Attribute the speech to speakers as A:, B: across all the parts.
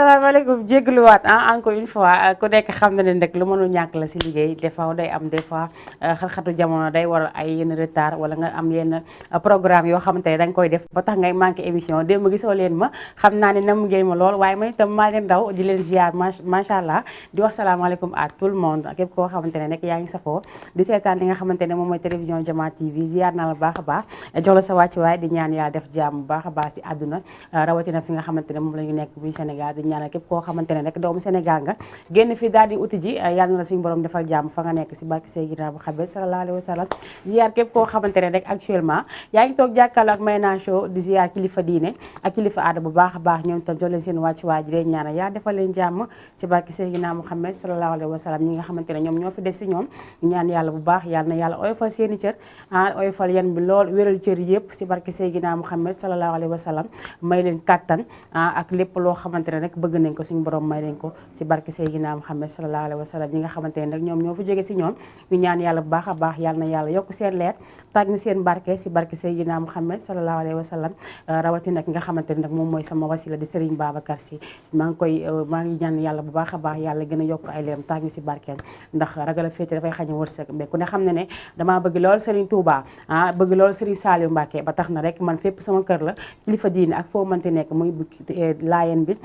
A: asalaamaaleykum jégaluwaat encore une fois ku nekk xam na ne nag lu mënul ñàkk la si liggéey des fois day am des fois xat-xatu jamono day waral ay yenn retard wala nga am yenn programme yoo xamante ne da nga koy def ba tax ngay manqué émission démb gisoo leen ma xam naa ne nam ngeen ma lool waaye man itam maa leen daw di leen ziar macha allah di wax salaamaaleykum à tout le monde képp koo xamante ne nekk yaa ngi safoo di seetaan li nga xamante ne moom mooy télévision Jama TV ziar naa la baax a baax jox la sa wàccuwaay di ñaan yàlla def jàmm bu baax a baax si àdduna rawatina fi nga xamante ne moom la ñu nekk buy Sénégal di ñaanal képp koo xamante ne rek doomu Sénégal nga génn fi daal di uti ji yàlla na la suñu borom defal jàmm fa nga nekk si barke Seydina Muhammad sallallahu alayhi wa sallam ziar képp koo xamante ne rek actuellement yaa ngi toog jàkkaarloo ak Mayna Show di ziar kilifa diine ak kilifa aada bu baax a baax ñoom tam jox leen seen wàccuwaay di leen ñaanal yaa defal leen jàmm si barke Seydina Muhammad sallallahu alayhi wa sallam ñi nga xamante ne ñoom ñoo fi des si ñoom ñaan yàlla bu baax yàlla na yàlla oyofal seeni cër oyofal yan bi lool wéral cër yëpp si barke Seydina Muhammad sallallahu alayhi wa sallam may leen kàttan ak lépp loo xamante ne rek bëgg nañ ko suñu borom may leen ko si barke Seydina Muhammad sallallahu alayhi wa sallam ñi nga xamante ne nag ñoom ñoo fi jóge si ñoom ñu ñaan yàlla bu baax a baax yàlla na yàlla yokk seen leer taaj ñu seen barke si barke Seydina Muhammad sallallahu alayhi wa sallam rawati nag nga xamante ne nag moom mooy sama wasila di Serigne Babacar Sy maa ngi ñaan yàlla bu baax a baax yàlla gën a yokk ay leeram taaj ñu si barkeem ndax ragal a féete dafay xañ wërsëg mais ku ne xam ne ne damaa bëgg lool Serigne Touba bëgg lool Serigne Saliou Mbacké ba tax na rek man fépp sama kër la kilifa diine ak foo mënti nekk muy laayeen bi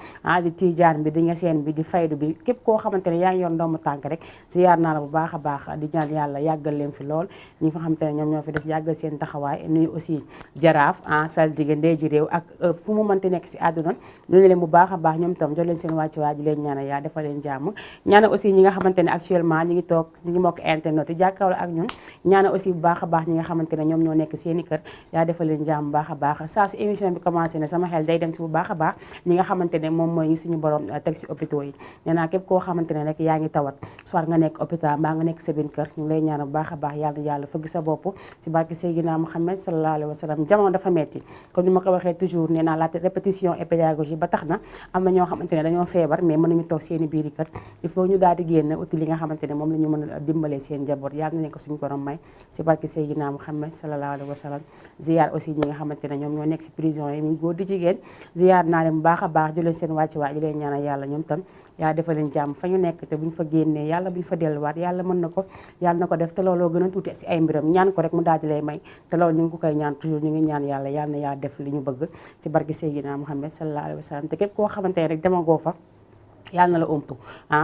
A: di tijaan bi di ñaseen bi di faydu bi képp koo xamante ne yaa ngi yor ndomb tànk rek ziyaar naa la bu baax a baax di ñaan yàlla yàggal leen fi lool ñi nga xamante ne ñoom ñoo fi des yàggal seen taxawaay nuyu aussi jaraaf saltige ndey ji réew ak fu mu mënti nekk si àdduna nuyu leen bu baax a baax ñoom itam jox leen seen wàccuwaay di leen ñaanal yaa defal leen jàmm ñaanal aussi ñi nga xamante ne actuellement ñi ngi toog ñi ngi mbokk internet yi jàkkaarloo ak ñun ñaanal aussi bu baax a baax ñi nga xamante ne ñoom ñoo nekk seeni kër yaa defal leen jàmm bu baax a baax saa su émission bi commencé ne sama xel day dem si bu baax a baax ñi nga xamante ne moom mooy ñi suñu borom teg si hôpitaux yi nee naa képp koo xamante ne rek yaa ngi tawat soit nga nekk hôpital mbaa nga nekk sa biir kër ñu ngi lay ñaanal bu baax a baax yàlla fëgg sa bopp si barke Seydina Muhammad sallallahu alayhi wa sallam jamono dafa metti comme ni ma ko waxee toujours nee naa la répétition et pédagogie ba tax na am na ñoo xamante ne dañoo feebar mais mënuñu toog seeni biiri kër il faut ñu daal di génn uti li nga xamante ne moom la ñu mën a dimbalee seen njaboot yàlla na leen ko suñu borom may si barke Seydina Muhammad sallallahu alayhi wa sallam ziyaar aussi ñi nga xamante ne ñoom ñoo nekk si prison yi muy góor di jigéen ziyaar naa leen bu baax a baax ju leen seen wàccuwaay di leen ñaanal yàlla ñoom tam yaa defal leen jàmm fa ñu nekk te buñ fa génnee yàlla buñ fa delluwaat yàlla mën na ko yàlla na ko def te looloo gën a tuuti si ay mbiram ñaan ko rek mu daal di lay may te loolu ñu ngi ko koy ñaan toujours ñu ngi ñaan yàlla yàlla na yaa def li ñu bëgg si barke Seydina Muhammad sallallahu alayhi wa sallam te képp koo xamante ne rek demagoo fa yàlla na la ëmp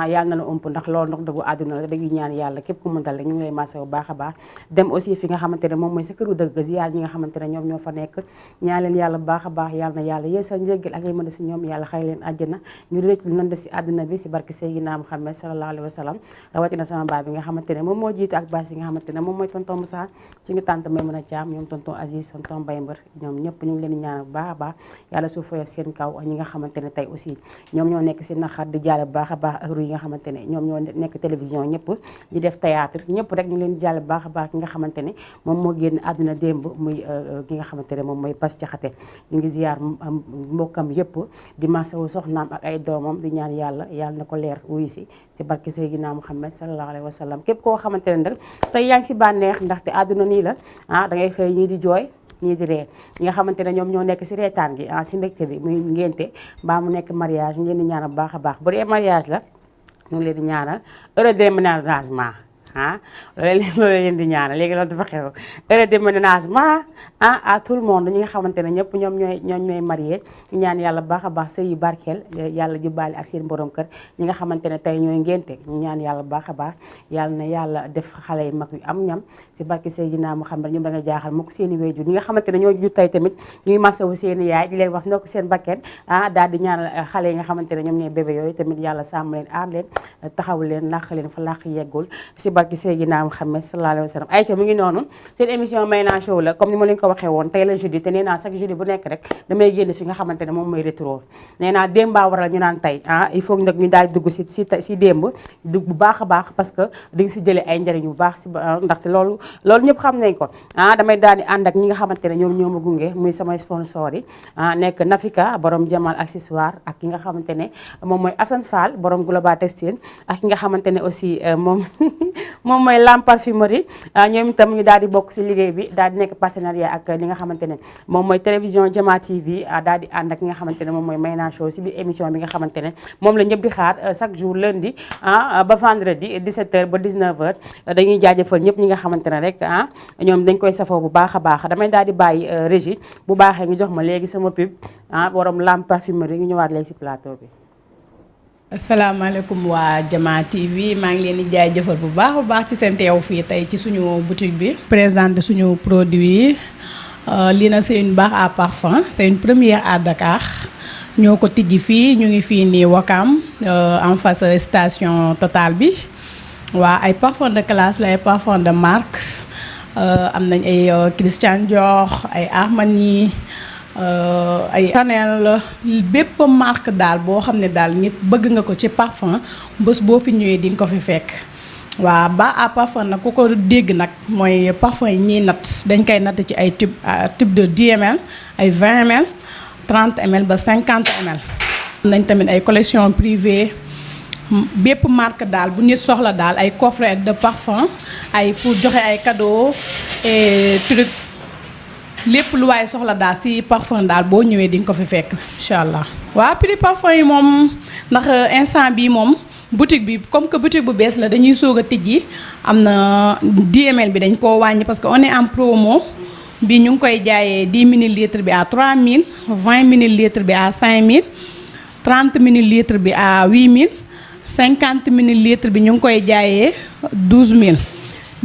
A: yàlla na la ëmp ndax loolu ndox dëggu àdduna la dañuy ñaan yàlla képp ku mëntal rek ñu ngi lay maase bu baax a baax dem aussi fi nga xamante ne moom mooy sa këru dëgg ziyaar ñi nga xamante ne ñoom ñoo fa nekk ñaan leen yàlla bu baax a baax yàlla na yàlla yeesal njéggal ak yërmande si ñoom yàlla xëy leen àjjana ñu récc lu nan def si àdduna bi si barke Seydina Muhammad sallallahu alayhi wa sallam rawatina sama baay bi nga xamante ne moom moo jiitu ak baas yi nga xamante ne moom mooy tonton Moussa ci ngi tànt may mën a jaam ñoom tonton Aziz tonton Mbaye Mbër ñoom ñëpp ñu ngi leen ñaan bu baax a baax yàlla suuf fooyof seen kaw ñi nga xamante ne tey aussi ñoom ñoo nekk si naqar di jaale bu baax a baax ak yi nga xamante ne ñoom ñoo nekk télévision ñëpp di def théâtre ñëpp rek ñu leen jàll baax a baax ki nga xamante ne moom moo génn àdduna démb muy ki nga xamante ne moom mooy Bas Jaxate ñu ngi ziyaar mbokkam yëpp di masawu soxnaam ak ay doomam di ñaan yàlla na ko leer wuyu si ci barke Seydina Muhammad sallallahu alayhi wa sallam képp koo xamante ne nag tey yaa ngi si bànneex ndaxte àdduna nii la da ngay xëy ñii di jooy ñii di ree ñi nga xamante ne ñoom ñoo nekk si reetaan gi si mbégte bi muy ngénte mbaa mu nekk mariage ñu leen di ñaanal bu baax a baax bu dee mariage la ñu ngi leen di ñaanal heureux déménagement loolu leen di ñaanal léegi loolu dafa xew heureux déménagement à tout le monde ñi nga xamante ne ñëpp ñoom ñooy marié ñu ñaan yàlla baax a baax sëy yu barkeel yàlla jubbaale ak seen borom kër ñi nga xamante ne tey ñooy ngénte ñu ñaan yàlla baax a baax yàlla na yàlla def xale yu mag yu am ñam si barke Seydina Muhammad ñu da nga jaaxal mu ko seen i wéjur ñi nga xamante ne ñoo ju tey tamit ñuy masawu seen i yaay di leen wax ndokk seen bakken daal di ñaanal xale yi nga xamante ne ñoom ñooy bébé yooyu tamit yàlla sàmm leen aar leen taxaw leen làq leen fa làq yeggul si barke Seydina Muhammad sallallahu alayhi wa sallam Aïcha mu ngi noonu seen émission Mayna Show la comme ni ma leen ko waxee woon tey la jeudi te nee naa chaque jeudi bu nekk rek damay génn fi nga xamante ne moom mooy rétro nee naa démbaa waral ñu naan tey il faut nag ñu daal dugg si démb dugg bu baax a baax parce que di nga si jëlee ay njëriñ bu baax si ndaxte loolu ñëpp xam nañ ko damay daal di ànd ak ñi nga xamante ne ñoom ñoo ma gunge muy samay sponsor yi nekk Nafika borom Jamal accessoire ak ki nga xamante ne moom mooy Assane Fall borom Global Textile ak ki nga xamante ne aussi moom moom mooy Lam Parfumerie ñoom itam ñu daal di bokk si liggéey bi daal di nekk partenariat ak li nga xamante ne moom mooy télévision Jama TV daal di ànd ak nga xamante ne moom mooy Mayna Show si biir émission bi nga xamante ne moom la ñëpp di xaar chaque jour lundi ba vendredi 17h ba 19h dañuy jaajëfal ñëpp ñi nga xamante ne rek ñoom dañ koy safoo bu baax a baax damay daal di bàyyi régie bu baaxee ngi jox ma léegi sama pub borom Lam Parfumerie ngi ñëwaat léegi si plateau bi.
B: asalaamaaleykum waa Jama TV maa ngi leen di jaajëfal bu baax ci seen teew fii tey ci suñu boutique bi. présenter suñu produit yi lii na c'est une barre à parfum c'est une première à Dakar ñoo ko tijji fii ñu ngi fii nii Wakam en face station Total bi waa ay parfum de classe la ay parfum de marque am nañ ay Christian Dior ay Armani ay Chanel bépp marque daal boo xam ne daal nit bëgg nga ko ci parfum bés boo fi ñëwee di nga ko fi fekk waaw ba à parfum nag ku ko dégg nag mooy parfum yi ñuy natt dañ koy natt ci ay tube de 10 ml ay 20 ml 30 ml ba 50 ml. am nañ tamit ay collection privée bépp marque daal bu nit soxla daal ay coffret de parfum ay pour joxe ay cadeau et truc lépp lu waaye soxla daal ci parfum daal boo ñëwee di nga ko fi fekk incha allah. waaw prix parfum yi moom ndax instant bii moom boutique bi comme que boutique bu bees la dañuy soog a tijji am na 10 ml bi dañ koo wàññi parce que on est en promo bi ñu ngi koy jaayee 10 millilitres bi à 3000 20 millilitres bi à 5000 30 millilitres bi à 8000 50 millilitres bi ñu ngi koy jaayee 12000.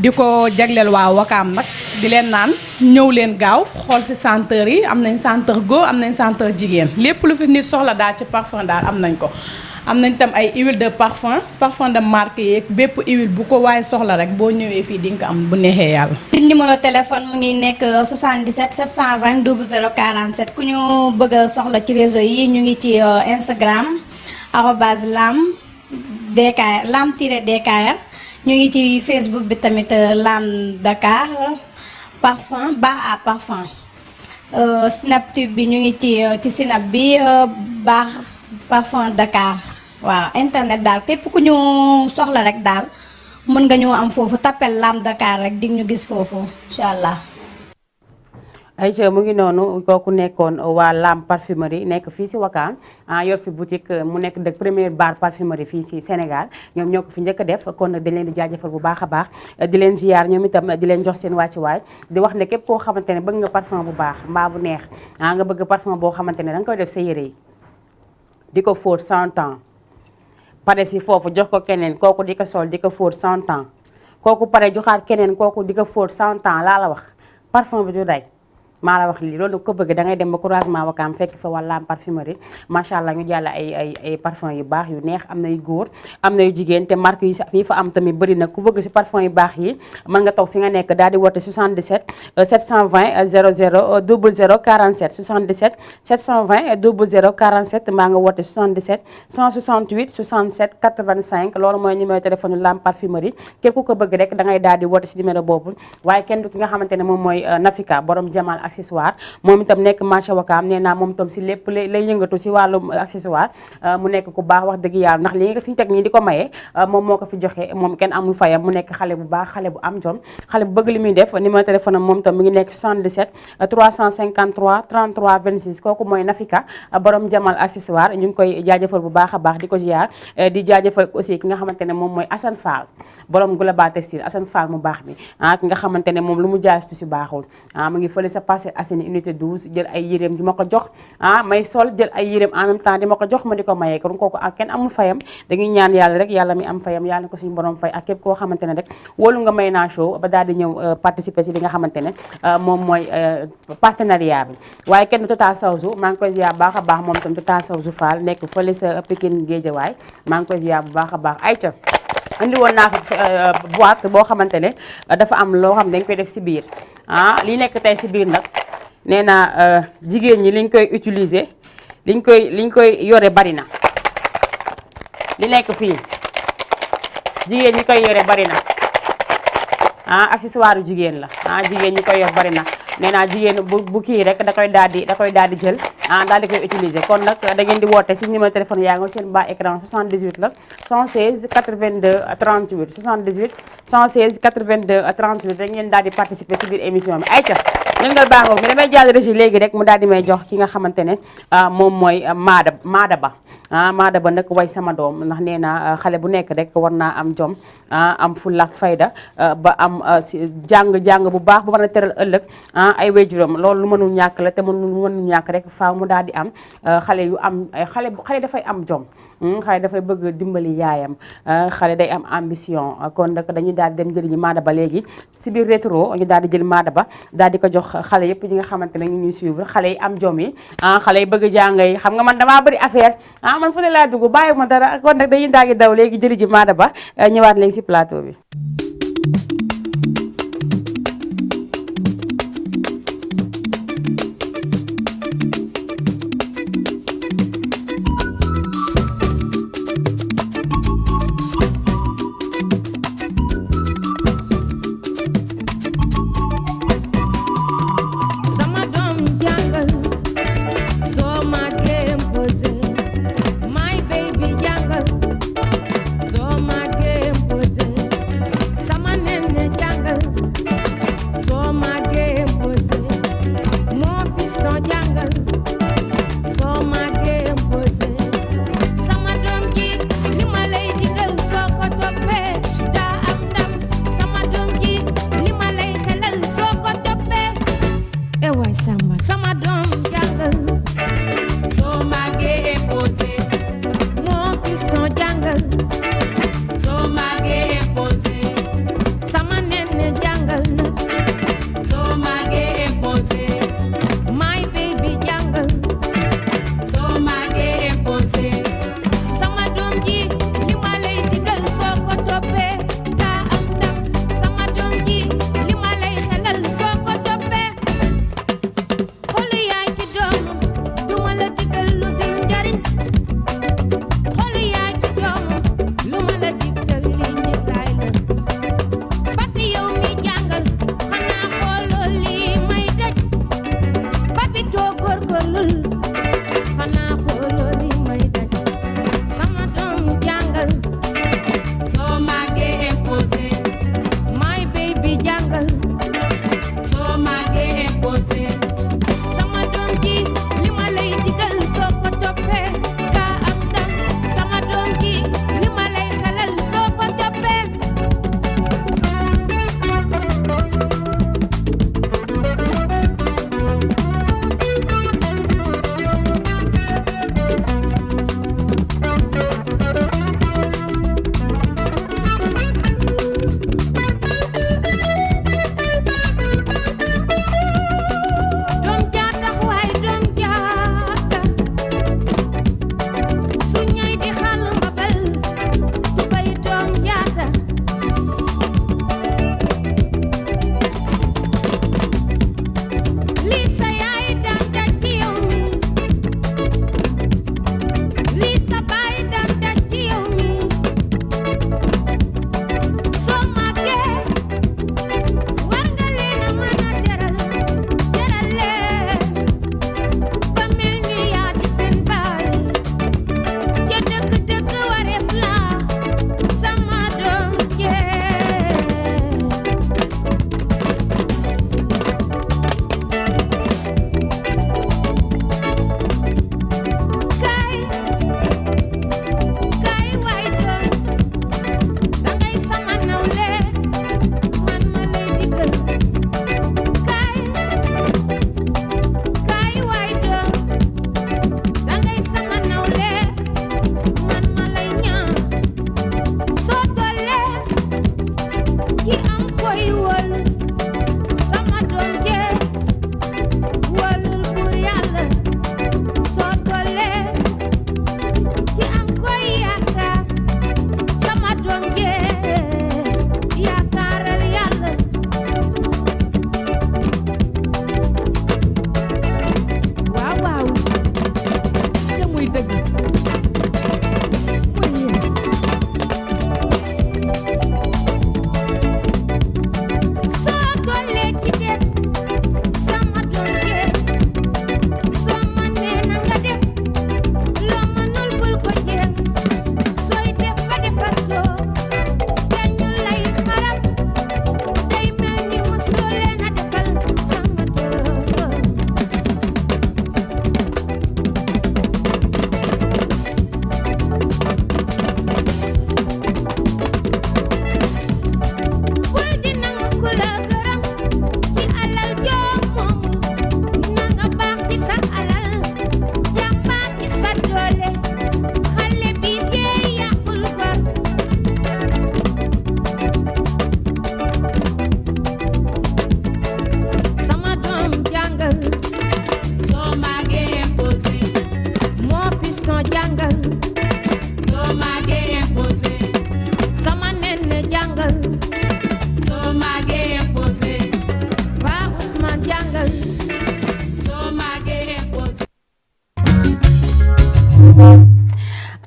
B: di ko jagleel waa Wakaam nag di leen naan ñëw leen gaaw xool ci senteur yi am nañ senteur góor am nañ senteur jigéen lépp lu fi nit soxla daal ci parfum daal am nañ ko. am nañ tam ay huile de parfum de marque yeeg bépp huile bu ko waaye soxla rek boo ñëwee fii di nga ko am bu neexee yàlla.
C: numéro téléphone mu ngi nekk 77 720 00 47 ku ñu bëgg a soxla ci réseau yi ñu ngi ci Instagram @lam lam-dkr ñu ngi ci Facebook bi tamit Lam Dakar parfum bar à parfum Snaptube bi ñu ngi ci Snap bi bar parfum Dakar waaw internet daal képp ku ñu soxla rek daal mën nga ñoo am foofu tappel Lam Dakar rek di ñu gis foofu incha allah.
A: ayca mu ngi noonu kooku nekkoon waa Lam Parfumerie nekk fii si Wakaam yor fi boutique mu nekk de première bar parfumerie fii si Sénégal ñoom ñoo ko fi njëkk a def kon nag dañ leen di jaajëfal bu baax a baax di leen ziyaar ñoom itam di leen jox seen wàccuwaay di wax ne képp koo xamante ne bëgg nga parfum bu baax mbaa bu neex nga bëgg parfum boo xamante ne da nga koy def sa yére yi di ko fóot 100 ans pare si foofu jox ko keneen kooku di ko sol di ko fóot 100 ans kooku pare joxaat keneen kooku di ko fóot 100 ans laa la wax parfum bi du day maa la wax lii loolu ko bëgg da ngay dem ba croisement Wakaam fekk fa waa Lam Parfumerie macha allah ñu jàll ay parfum yu baax yu neex am na yu góor am na yu jigéen te marque yi fa am tamit bëri na ku bëgg si parfum yu baax yi mën nga toog fi nga nekk daal di woote 77 720 00 00 47 77 720 00 47 mbaa nga woote 77 168 67 85 loolu mooy numéro téléphone Lam Parfumerie képp ku ko bëgg rek da ngay daal di woote si numéro boobu waaye kenn du ki nga xamante ne moom mooy Nafika borom Jamal accessoire moom itam nekk marché Wakaam nee naa moom itam si lépp lay yëngatu si wàllum accessoire mu nekk ku baax wax dëgg yàlla ndax li nga fi teg nii di ko maye moom moo ko fi joxe moom kenn amul fayam mu nekk xale bu baax xale bu am jom xale bu bëgg li muy def numéro téléphone am moom itam mi ngi nekk 77 353 33 26 kooku mooy Nafika borom Jamal accessoire ñu ngi koy jaajëfal bu baax a baax di ko ziar di jaajëfal aussi ki nga xamante ne moom mooy Assane Fall borom Global Textile Assane Fall mu baax bi ki nga xamante ne moom lu mu jaay si baaxul mu ngi fële sa Parcelles Assainies unité 12 jël ay yéreem di ma ko jox may sol jël ay yéreem en même temps di ma ko jox ma di ko mayee kon kooku ak kenn amul fayam dañuy ñaan yàlla rek yàlla mi am fayam yàlla na ko suñu borom fay ak képp koo xamante ne rek wóolu nga Mayna Show ba daal di ñëw participer si li nga xamante ne moom mooy partenariat bi waaye kenn Tata Sawzu maa ngi koy ziar bu baax a baax moom tam Tata Sawzu Fall nekk fële sa Pikine Guédiawaye maa ngi koy ziar bu baax a baax ayca andi woon naa fi boîte boo xamante ne dafa am loo xam dañ koy def si biir li nekk tey si biir nag nee naa jigéen ñi liñ koy utiliser liñ koy yore bari na li nekk fii jigéen ñi koy yore bari na accessoire jigéen la jigéen ñi koy yor bari na nee naa jigéen bu kii rek da koy daal di jël daal di koy utiliser. kon nag da ngeen di woote si numéro téléphone yaa ngi seen bas écran 78 la 116 82 38 78 116 82 38 da ngeen daal di participer si biir émission bi ayca yëngal baaxoo mi damay jàll régie léegi rek mu daal di may jox ki nga xamante ne moom mooy Maada Ba Maada Ba nag way sama doom ndax nee naa xale bu nekk rek war naa am jom am fulla ak fayda ba am jàng bu baax ba mën a teral ëllëg ay waajuram loolu lu mënul ñàkk la te mënul ñàkk rek faaw mu daal di am xale yu am xale dafay am jom xale dafay bëgg dimbali yaayam xale day am ambition kon nag dañuy daal di dem jëli Maada Ba léegi si biir rétro ñu daal di jël Maada Ba daal di ko jox xale yëpp ñi nga xamante ne ñu ñuy suivre xale yi am jom yi xale yi bëgg jàng yi xam nga man damaa bëri affaire man fu ne laa dugg bàyyi ma dara kon nag dañuy daal di daw léegi jëli ji Maada Ba ñëwaat léegi si plateau bi.
D: Sama nene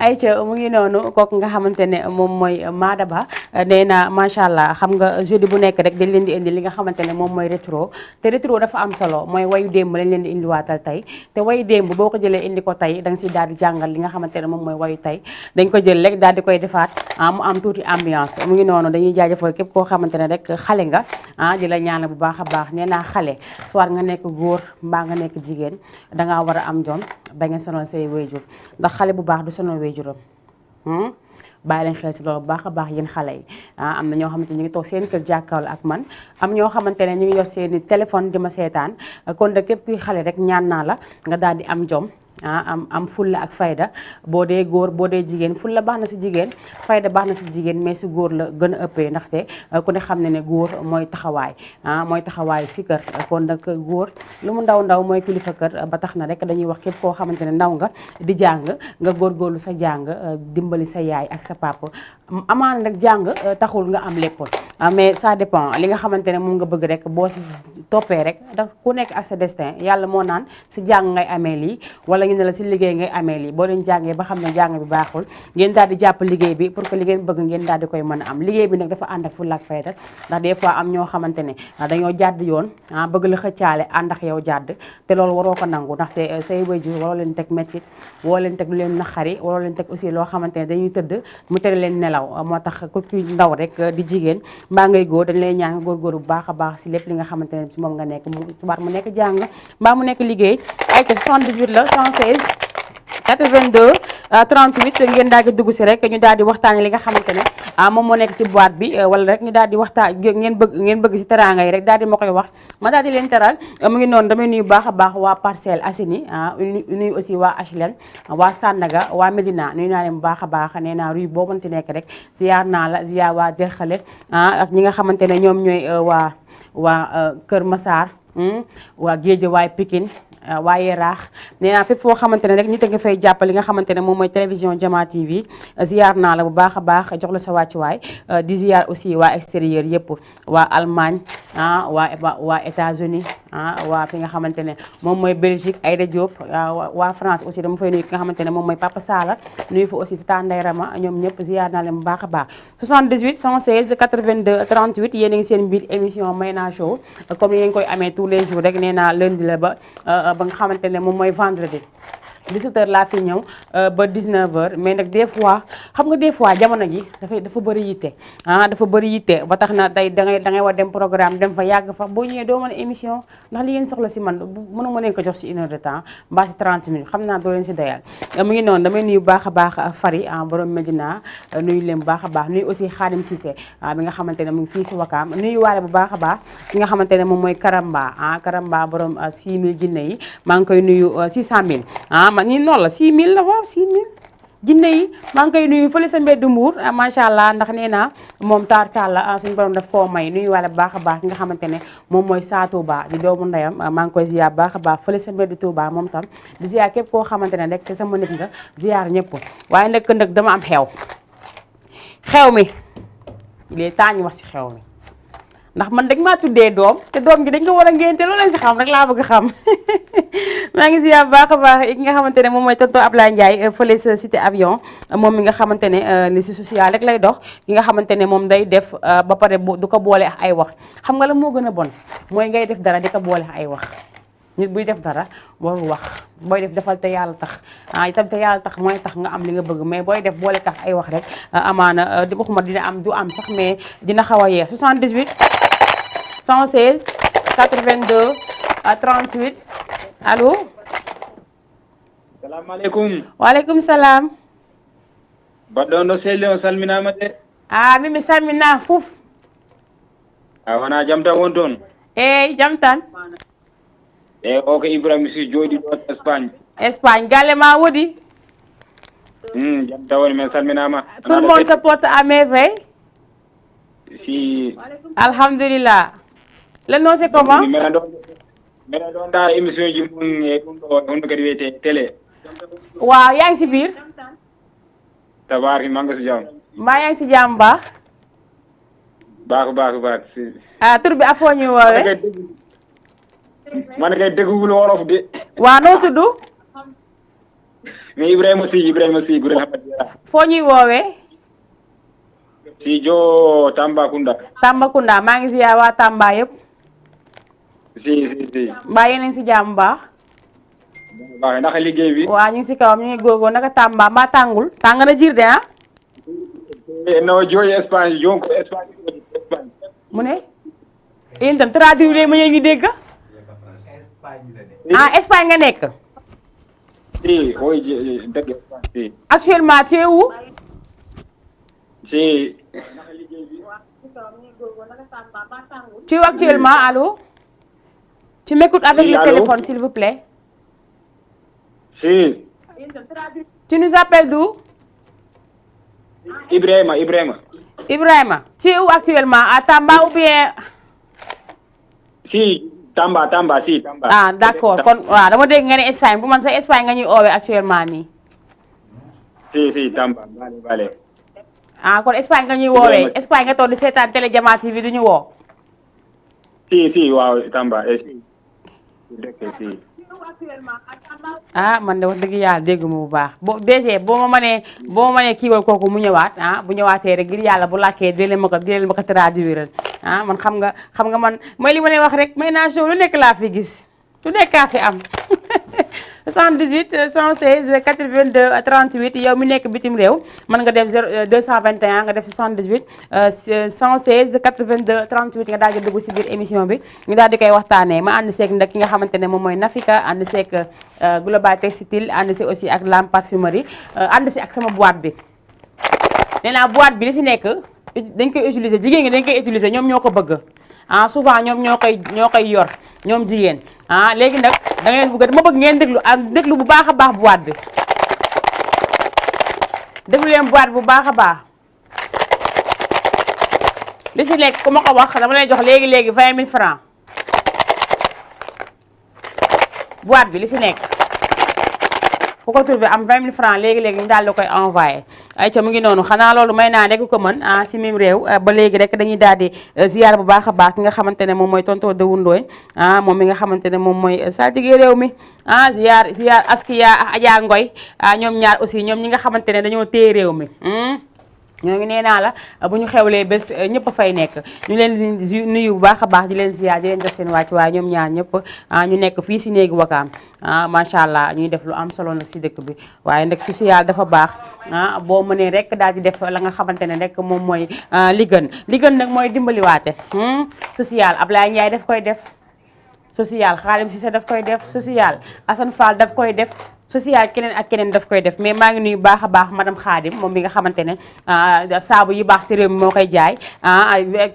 A: ayca mu ngi noonu kooku nga xamante ne moom mooy Maada Ba nee na macha allah xam nga jeudi bu nekk rek dañ leen di indi li nga xamante ne moom mooy rétro te rétro dafa am solo mooy wayu démb lañ leen di indiwaatal tey te wayu démb boo ko jëlee indi ko tey da nga si daal di jàngal li nga xamante ne moom mooy wayu tey dañ ko jël rek daal di koy defaat mu am tuuti ambiance mu ngi noonu dañuy jaajëfal képp koo xamante ne rek xale nga di la ñaanal bu baax a baax nee naa xale soit nga nekk góor mbaa nga nekk jigéen dangaa war a am jom ba nga sonal say wayjur ndax xale bu baax du sonal wayjuram bàyyi leen xel si loolu bu baax a baax yéen xale yi am na ñoo xamante ne ñu ngi toog seen kër jàkkaarloo ak man am ñoo xamante ne ñu ngi yor seeni téléphone di ma seetaan kon de képp kuy xale rek ñaan naa la nga daal di am jom am fulla ak fayda boo dee góor boo dee jigéen fulla baax na si jigéen fayda baax na si jigéen mais si góor la gën a ëppee ndaxte ku ne xam ne ne góor mooy taxawaay si kër kon nag góor lu mu ndaw ndaw mooy kilifa kër ba tax na rek dañuy wax képp koo xamante ne ndaw nga di jàng nga góorgóorlu sa jàng dimbali sa yaay ak sa papa amaana nag jàng taxul nga am lépp mais ça dépend li nga xamante ne moom nga bëgg rek boo si toppee rek ndax ku nekk ak sa destin yàlla moo naan si jàng ngay amee lii wala ñu ne la si liggéey ngay amee lii boo leen jàngee ba xam ne jàng bi baaxul ngeen daal di jàpp liggéey bi pour que li ngeen bëgg ngeen daal di koy mën a am liggéey bi nag dafa ànd ak fulla ak fayda ndax des fois am ñoo xamante ne dañoo jàdd yoon bëgg la xëccaale ànd ak yow jàdd te loolu waroo ko nangu ndaxte say waajur waroo leen teg métit waroo leen teg lu leen naqari waroo leen teg aussi loo xamante ne dañuy tëdd mu tere leen nelaw moo tax ku ci ndaw rek di jigéen mbaa ngay góor dañ lay ñaan góorgóor bu baax a baax si lépp li nga xamante ne si moom nga nekk mu nekk jàng mbaa mu nekk liggéey ay ko 78 la 116 82 38 ngeen daal di dugg si rek ñu daal di waxtaanee li nga xamante ne moom moo nekk ci boîte bi wala rek ñu daal di waxtaan ngeen bëgg si teraanga yi rek daal di ma koy wax ma daal di leen teral mu ngi noonu damay nuyu baax a baax waa Parcelles Assainies nuyu aussi waa HLM waa Sandaga waa Médina nuyu naa leen bu baax a baax nee naa rue boo mënti nekk rek ziar naa la ziar waa Derxale ak ñi nga xamante ne ñoom ñooy waa Kër Massar waa Guédiawaye Pikine waaye raax nee naa fépp foo xamante ne rek nit a nga fay jàppale li nga xamante ne moom mooy télévision Jama TV ziar naa la bu baax a baax jox la sa wàccuwaay di ziar aussi waa extérieur yëpp waa Allemagne waa États-Unis waa fi nga xamante ne moom mooy Belgique Aïda Diop waa France aussi dama fay nuyu ki nga xamante ne moom mooy Papa Sala nuyu fa aussi si Tanday Rama ñoom ñëpp ziar naa leen bu baax a baax 78 116 82 38 yéen a ngi seen biir émission Mayna Show comme ni ngeen koy amee tous les jours rek nee naa lundi la ba nga xamante ne moom mooy vendredi 17h laa fi ñëw ba 19h mais nag des fois xam nga des fois jamono ji dafa bëri yitte dafa bëri yitte ba tax na tey dangay war dem programme dem fa yàgg fa boo ñëwee doo mën a émission ndax li ngeen soxla si man mënuma leen ko jox si 1 heure de temps mbaa si 30 minutes xam naa doo leen si doyal mu ngi noonu damay nuyu baax a baax Fari borom Medina nuyu leen bu baax a baax nuyu aussi Khadim Cissé bi nga xamante ne mu ngi fii si Wakaam nuyu waale bu baax a baax ki nga xamante ne moom mooy Karamba borom 6000 jinne yi maa ngi koy nuyu 600000 ma nii noonu la 6000 la waaw 6000 jinne yi maa ngi koy nuyu fële sa mbeddu Mbuur macha allah ndax nee naa moom taarkaal la suñu borom daf koo may nuyu wala bu baax a baax ki nga xamante ne moom mooy Saa Touba di doomu ndeyam maa ngi koy ziar bu baax a baax fële sa mbeddu Touba moom tam di ziar képp koo xamante ne rek te sama nit nga ziar ñëpp waaye nag dama am xew mi il est temps ñu wax si xew mi ndax man dañ maa tuddee doom te doom gi dañ ko war a ngénte loolu lañ si xam rek laa bëgg xam maa ngi ziar baax a baax ki nga xamante ne moom mooy tonton Ablaye Ndiaye fële sa cité avion moom mi nga xamante ne li si social rek lay dox ki nga xamante ne moom day def ba pare du ko boole ak ay wax xam nga la moo gën a bon mooy ngay def dara di ko boole ak ay wax nit buy def dara warul wax booy def defal te yàlla tax itam te yàlla tax mooy tax nga am li nga bëgg mais booy def boole tax ay wax rek amaana waxuma dina am du am sax mais dina xaw a yeex 78 116 82 38 allo.
D: salaamaaleykum.
A: waaleykum salaam.
D: baɗɗo on ɗo selli on salminaama de.
A: mimi salmina fof.
D: wonaa jam tan won toon.
A: eeyi jam tan.
D: o ko Ibrahima Sy jooɗi ɗo Espagne.
A: Espagne galle ma woɗi.
D: jam tan woni men salminaama.
A: tout le monde se porte à merveille.
D: si.
A: alhamdulillah. le nom c'est comment.
D: mbeɗa ɗon ɗa émission ji mum e ɗum ɗo honno kadi wiyete télé.
A: waaw yaa ngi si biir.
D: tabaraki manga so jam.
A: mbaa yaa ngi si jàmm baax.
D: baako
A: tur bi afoo ñu woowe.
D: man kay déggugul wolof de.
A: waaw noo tudd.
D: mais Ibrahima si gure hamadiya
A: foo ñuy woowee
D: si jo
A: Tambacounda maa ngi ziar waa Tamba yëpp
D: si
A: mbaa yeneen si jàmm baax
D: baax naka liggéey bi
A: waa ñu ngi si kawam ñu ngi góorgóor naka Tamba mbaa tàngul tàng na jiir de ah
D: no jooy Espagne jonko Espagne
A: mu ne yéen itam traduire léegi ma ñu dégg Espagne nga nekk
D: si oui dëgg Espagne si
A: actuellement tu es où
D: si
A: tu es actuellement allô tu m'écoutes avec
D: Oui,
A: le
D: allô?
A: téléphone s'il vous plaît
D: si
A: tu nous appelles d'où
D: Ibrahima
A: Ibrahima tu es où actuellement à Tamba ou bien
D: si Tamba
A: ah d'accord kon waaw dama dégg nga ne Espagne bu man sa Espagne nga ñuy oowee actuellement nii
D: si Tamba vale
A: ah kon Espagne nga ñuy woowee Espagne nga toog di seetaan télé Jama TV du ñu woo
D: si waaw Tamba si dëkk si
A: ah man de wax dëgg yàlla dégguma bu baax DG boo ma mënee kiiwal kooku mu ñëwaat bu ñëwaatee rek ngir yàlla bu làkkee di leen ma ko traduire man xam nga man mooy li ma leen wax rek may naa show lu nekk laa fi gis lu nekk kaa fi am 78 116 82 38 yow mi nekk bitim réew mën nga def 221 nga def 78 116 82 38 nga daal di dugg si biir émission bi ñu daal di koy waxtaanee ma ànd seeg nag ki nga xamante ne moom mooy Nafika ànd seeg Global Textile ànd si aussi ak Lam Parfumerie ànd si ak sama boîte bi nee naa boîte bi li si nekk dañ koy utiliser jigéen ñi dañ koy utiliser ñoom ñoo ko bëgg souvent ñoom ñoo koy yor ñoom jigéen léegi nag da ngeen bëgg dama bëgg ngeen déglu bu baax a baax boîte bi déglu leen boîte bu baax a baax li si nekk ku ma ko wax dama lay jox léegi 20 000 francs boîte bi li si nekk ku ko trouvé am 20 000 francs léegi ñu daal di koy envoyé ayca mu ngi noonu xanaa loolu may naa rek ko mën si mim réew ba léegi rek dañuy daal di ziar bu baax a baax ki nga xamante ne moom mooy tonton Dewu Ndooy moom mi nga xamante ne moom mooy saltige réew mi ziar Askiya ak Adja Ngoy ñoom ñaar aussi ñoom ñi nga xamante ne dañoo téye réew mi ñoo ngi nee naa la bu ñu xewlee bés ñëpp a fay nekk ñu leen di nuyu bu baax a baax di leen ziar di leen def seen wàcc waaye ñoom ñaar ñëpp ñu nekk fii si néegi Wakaam macha allah ñuy def lu am solo nag si dëkk bi waaye nag social dafa baax boo mënee rek daal di def la nga xamante ne rek moom mooy li gën nag mooy dimbaliwaate social Ablaye Ndiaye daf koy def social Xaalim Cissé daf koy def social Assane Fall daf koy def social keneen ak keneen daf koy def mais maa ngi nuyu baax a baax madame Khadim moom mi nga xamante ne saabu yi baax si réew mi moo koy jaay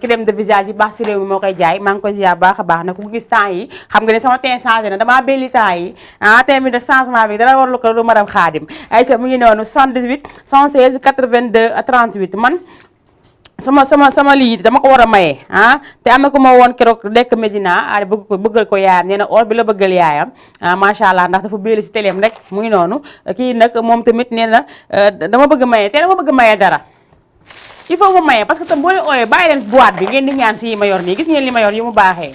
A: crème de visage yi baax si réew mi moo koy jaay maa ngi koy ziar baax a baax nag ku gis temps yi xam nga ne sama teint changé na damaa belli temps yi teint bi de changement bi dara warlu ko lu madame Khadim ayca mu ngi noonu 78 116 82 38 man sama lii dama ko war a maye te am na ko ma woon keroog nekk Medina bëggal ko yaayam nee na or bi la bëggal yaayam macha allah ndax dafa béeli si téléem rek mu ngi noonu kii nag moom tamit nee na dama bëgg maye te dama bëgg maye dara il faut mu maye parce que tam boo leen ooyee bàyyi leen boîte bi ngeen di ñaan si yi ma yor nii gis ngeen li ma yor yu mu baaxee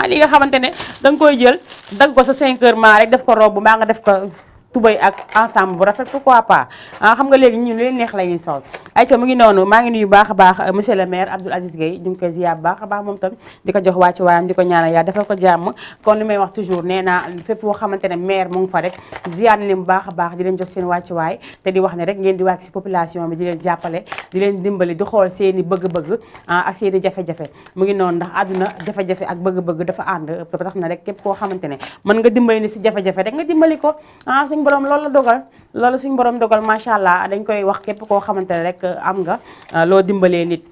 A: li nga xamante ne danga koy jël dagg ko sa 5 heures maa rek def ko robe maa nga def ko tubay ak ensemble bu rafet pourquoi pas xam nga léegi ñun leen neex la ñuy sol ayca mu ngi noonu maa ngi nuyu baax a baax monsieur le maire Abdoul Aziz Gueye ñu ngi koy ziar baax a baax moom tam di ko jox wàcc waayam di ko ñaanal yaa defal ko jàmm kon li may wax toujours nee naa fépp boo xamante ne maire mu ngi fa rek ziar na leen bu baax a baax di leen jox seen wàcc waay te di wax ne rek ngeen di wàcc si population bi di leen jàppale di leen dimbali di xool seen i bëgg-bëgg ak seen i jafe-jafe mu ngi noonu ndax àdduna jafe-jafe ak bëgg-bëgg dafa ànd tax na rek képp koo xamante ne mën nga dimbali ni si jafe-jafe rek nga dimbali ko suñu borom loolu la dogal loolu suñu borom dogal macha allah dañ koy wax képp koo xamante ne rek am nga loo dimbalee nit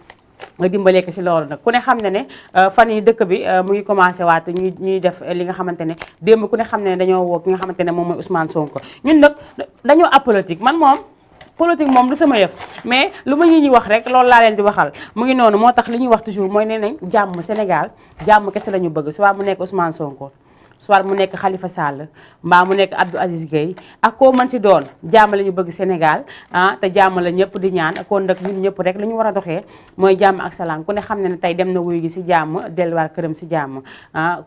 A: nga dimbalee ko si loolu nag ku ne xam ne ne fan yi dëkk bi mu ngi commencé waat ñuy def li nga xamante ne démb ku ne xam ne dañoo woo ki nga xamante ne moom mooy Ousmane Sonko ñun nag dañoo apolitique man moom politique moom du sama yëf mais lu ma ñuy wax rek loolu laa leen di waxal mu ngi noonu moo tax li ñuy wax toujours mooy nee nañ jàmm Sénégal jàmm kese la ñu bëgg soit mu nekk Ousmane Sonko soit mu nekk Khalifa Sall mbaa mu nekk Abdou Aziz Gueye ak koo mën si doon jàmm la ñu bëgg Sénégal te jàmm la ñëpp di ñaan kon nag ñun ñëpp rek li ñu war a doxee mooy jàmm ak salaam ku ne xam ne ne tey dem na wuyu gi si jàmm delluwaat këram si jàmm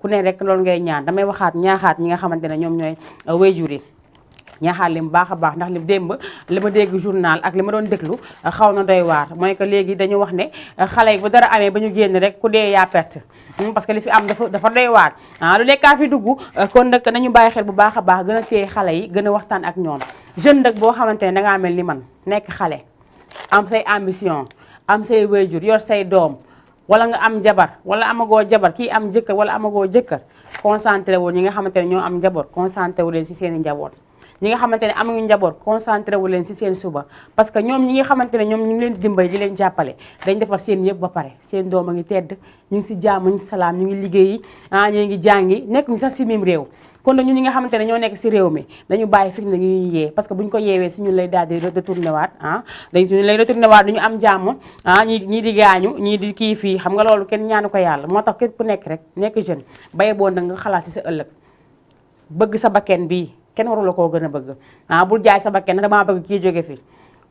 A: ku ne rek loolu ngay ñaan damay waxaat ñaaxaat ñi nga xamante ne ñoom ñooy waajur yi ñaaxaat leen bu baax a baax ndax li démb li ma dégg journal ak li ma doon déglu xaw na doy waar mooy que léegi dañu wax ne xale yi bu dara amee ba ñu génn rek ku dee yaa perte parce que li fi am dafa doy waar lu nekkaa fi dugg kon nag nañu bàyyi xel bu baax a baax gën a téye xale yi gën a waxtaan ak ñoom jeune nag boo xamante ne dangaa mel ni man nekk xale am say ambition am say wéyjur yor say doom wala nga am jabar wala amagoo jabar kii am jëkkër wala amagoo jëkkër concentré wu ñi nga xamante ne ñoo am njaboot concentré wu leen si seen i njaboot ñi nga xamante ne amuñu njaboot concentré wu leen si seen suba parce que ñoom ñi nga xamante ne ñoom ñu ngi leen di dimbali di leen jàppale dañ defar seen yëpp ba pare seen doom a ngi tedd ñu ngi si jàmm ñu ngi salaam ñu ngi liggéeyi ñu ngi jàngi nekk ñu sax si mim réew kon nag ñun ñi nga xamante ne ñoo nekk si réew mi dañu bàyyi fi na ñu yee parce que buñ ko yeewee si ñun lay daal di retourné waat dañ suñu lay retourné waat duñu am jàmm ñii di gaañu ñii di kii fii xam nga loolu kenn ñaanu ko yàlla moo tax képp ku nekk rek nekk jeune baye boo nag nga xalaat si sa ëllëg bëgg sa bakken bii kenn warula koo gën a bëgg bul jaay sa bakken damaa bëgg kii jóge fi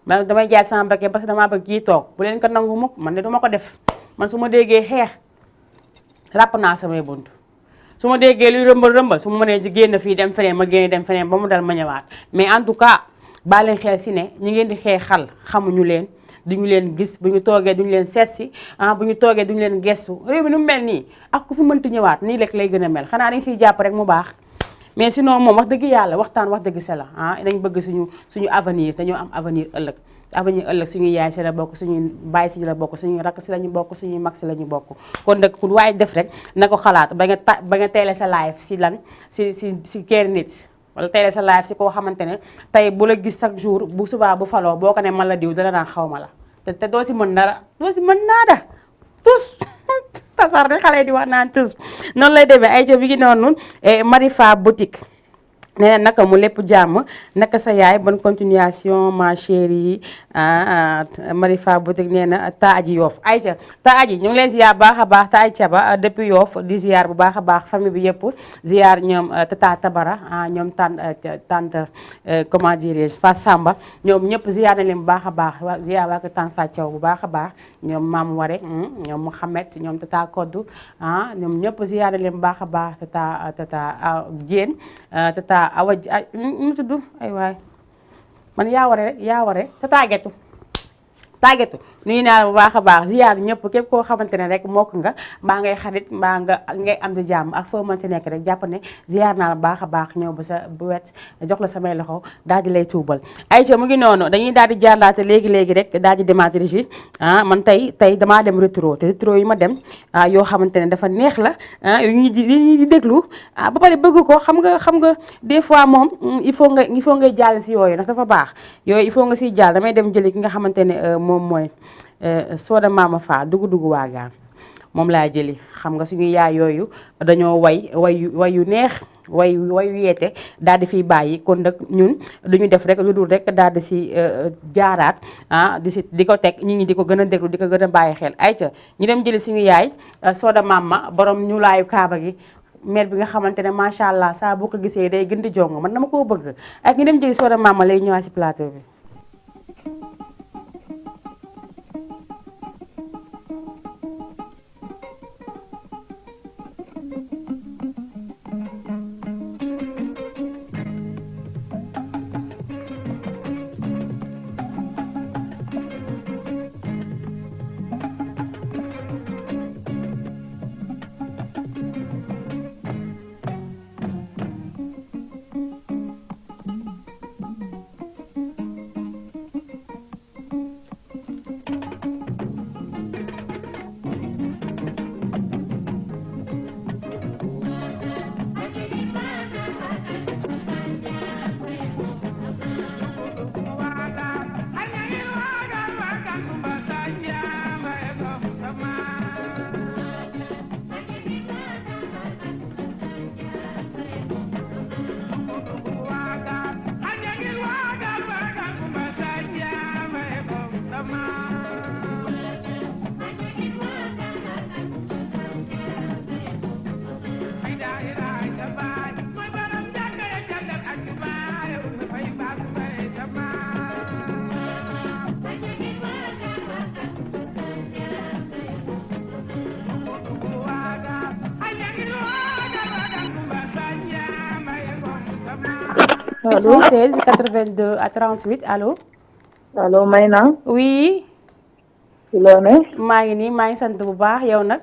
A: man damay jaay sama bakken parce que damaa bëgg kii toog bu leen ko nangu mukk man de duma ko def man su ma déggee xeex ràpp naa samay bunt su ma déggee luy rëmbal su ma mënee ci génn fii dem feneen ma génn dem feneen ba mu dal ma ñëwaat mais en tout cas baa leen xel si ne ñi ngeen di xeexal xamuñu leen duñu leen gis bu ñu toogee duñu leen seet si bu ñu toogee duñu leen gestu réew mi nu mu mel nii ak ku fi mënti ñëwaat nii rek lay gën a mel xanaa dañ siy jàpp rek mu baax mais sinon moom wax dëgg yàlla waxtaan wax dëgg se la dañ bëgg suñu avenir dañoo am avenir ëllëg suñu yaay si la bokk suñu baay si la bokk suñu rakk si la ñu bokk suñu mag si la ñu bokk kon nag ku waaye def rek na ko xalaat ba nga teele sa live si lan si keer nit wala teele sa live si koo xamante ne tey bu la gis chaque jour bu subaa bu faloo boo ko ne man la diw dana naan xaw ma la te doo si mën dara doo si mën naada tus tasar de xale di wax naan tus noonu lay demee ay ca bi ngi noonu Marifa boutique nee na naka mu lépp jàmm naka sa yaay bonne continuation ma chérie Marifa boutique nee na taaji Yoff ayca taaji ñu ngi leen ziar baax a baax taay caba depuis Yoff di ziar bu baax a baax famille bi yëpp ziar ñoom tata Tabara ñoom tante comment dirais-je Fatou Samba ñoom ñëpp ziar na leen bu baax a baax ziar waa ko tante Fatou bu baax a baax ñoom Mam Waré ñoom Mouhamed ñoom tata Koddu ñoom ñëpp ziar na leen bu baax a baax tata Diène tata awa mu tudd ay waay man yaa ware te tàggetu nuyu naa la bu baax a baax ziar ñëpp képp koo xamante ne rek mokk nga mbaa ngay xarit mbaa ngay am di jàmm ak foo mënti nekk rek jàpp ne ziar naa la baax a baax ñëw ba sa bu wet jox la samay loxo daal di lay tuubal ayca mu ngi noonu dañuy daal di jaarlaate léegi rek daal di demaat Régis man tey damaa dem rétro te rétro yi ma dem yoo xamante ne dafa neex la yu ñuy di déglu ba pare bëgg ko xam nga des fois moom il faut ngay jàll si yooyu ndax dafa baax yooyu il faut nga siy jàll damay dem jëli ki nga xamante ne moom mooy Soda Mama Fa dugg waagaan moom laa jëli xam nga suñu yaay yooyu dañoo way yu neex wayu yeete daal di fiy bàyyi kon nag ñun lu ñu def rek lu dul rek daal di si jaaraat di ko teg nit ñi di ko gën a déglu di ko gën a bàyyi xel ayca ñu dem jëli suñu yaay Soda Mama borom ñu laayu kaaba gi mère bi nga xamante ne macha allah saa boo ko gisee day gën di jong man dama koo bëgg ak ñu dem jëli Soda Mama lay ñëwaat si plateau bi.
E: allo
A: 816 82 à 38 allo.
E: allo Mayna.
A: oui.
E: ci loo ne.
A: maa ngi nii maa ngi sant bu baax yow nag.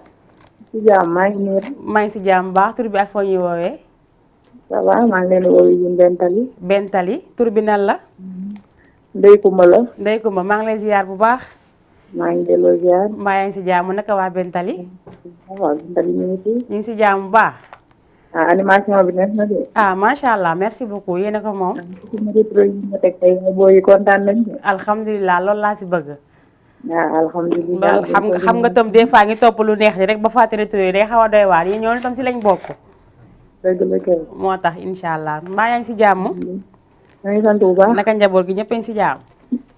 E: ci jàmm maa ngi nii.
A: maa ngi si jàmm bu baax tur bi ak foo ñuy woowee.
E: ça va maa ngi leen di woowee Yune Bentali.
A: Bentali tur bi nan la.
E: Ndeye Kumba la.
A: Ndeye Kumba maa ngi lay ziar bu baax.
E: maa ngi delloo ziar.
A: mbaa yaa ngi si jàmm naka waa Bentali.
E: waaw Bentali ñu ngi fi.
A: ñu ngi si jàmm bu baax.
E: ah animation bi neex na de.
A: ah macha allah merci beaucoup yéen a ko moom.
E: ci rétro yi nga teg tey booy yi kontaan nañ de.
A: alhamdulilah loolu laa si bëgg.
E: waaw alhamdulilah.
A: loolu xam nga tam des fois ngi topp lu neex ni rek ba fàtte rétro yi day xaw a doy waar yéen ñoo tam si lañ bokk.
E: dëgg la kay.
A: moo tax incha allah mbaa yaa ngi si jàmm.
E: maa ngi sant bu baax.
A: naka njaboot gi ñëpp a ngi si jàmm.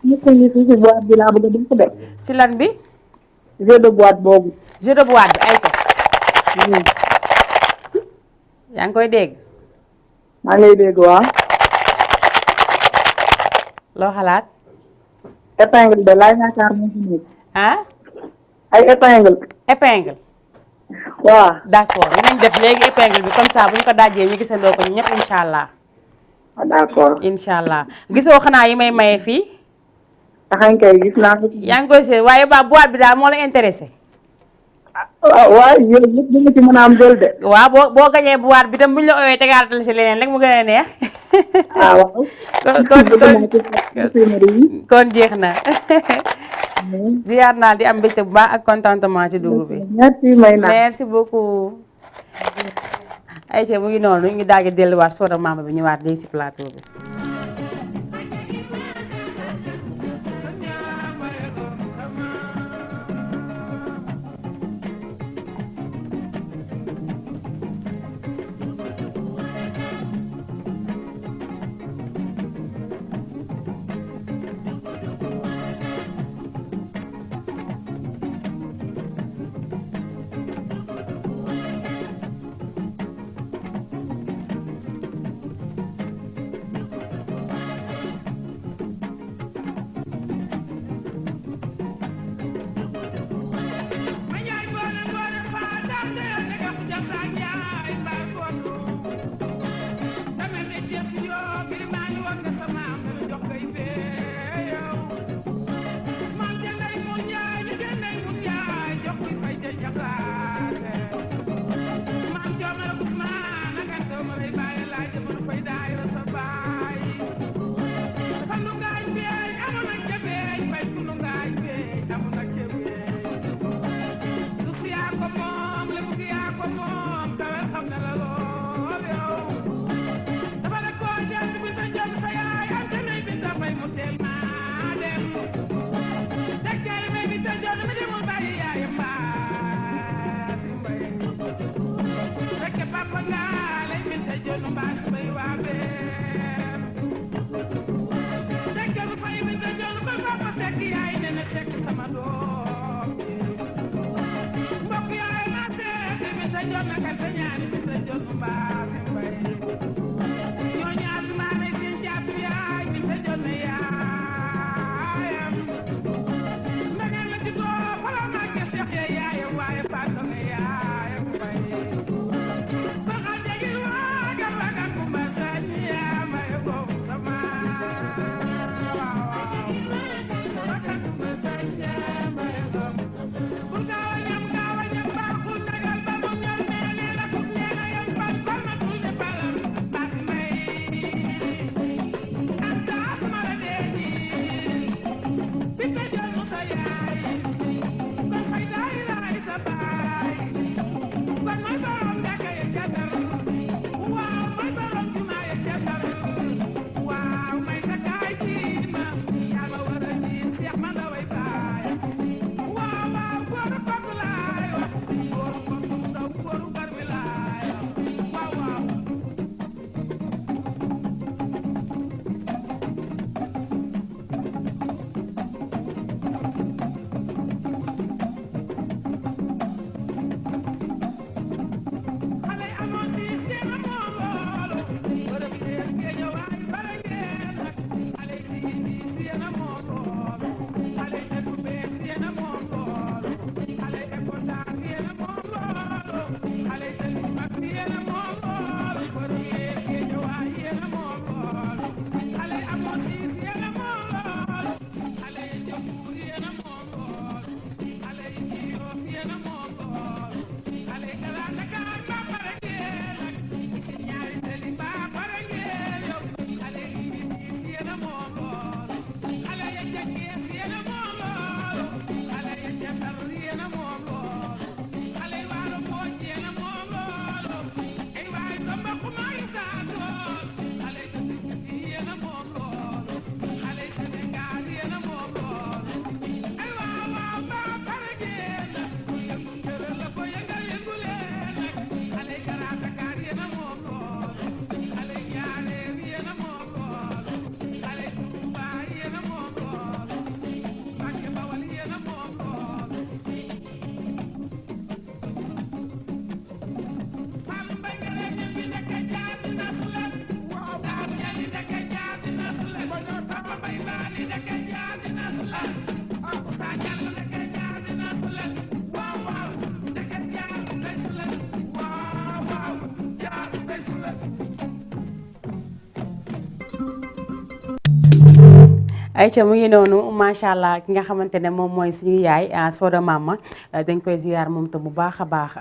E: ñëpp a ngi fi si boîte bi laa bëgg a def de.
A: si lan bi.
E: jeu de boîte boobu.
A: jeu de boîte bi ay ko. yaa ngi koy dégg.
E: maa ngi lay dégg waaw.
A: loo xalaat.
E: épingle de laay yaakaar moo fi nekk.
A: ah.
E: ay épingle.
A: épingle.
E: waaw.
A: d'accord dinañ def léegi épingle bi comme ça bu ñu ko dajee ñu gisandoo ko ñu ñëpp incha allah.
E: d'accord.
A: incha allah gisoo xanaa yi may maye fii.
E: taxañ kay gis naa ko.
A: yaa ngi koy seet waaye ba boîte bi daal moo la intéressé.
E: waaw yooyu yëpp dina ci mën a am jël de.
A: waaw boo gañee boîte bi tam bu ñu la ooyee tegaatal si leneen rek mu gën a neex.
E: ah waaw.
A: kon jeex na. ziar naa di am mbégte bu baax ak contentement ci dugub bi.
E: merci Mayna.
A: merci beaucoup. ayca mu ngi noonu ñu ngi daal di delluwaat Soda Mama bi ñëwaat léegi si plateau bi. ayca mu ngi noonu macha allah ki nga xamante ne moom mooy suñu yaay Soda Mama dañ koy ziar moom tam bu baax a baax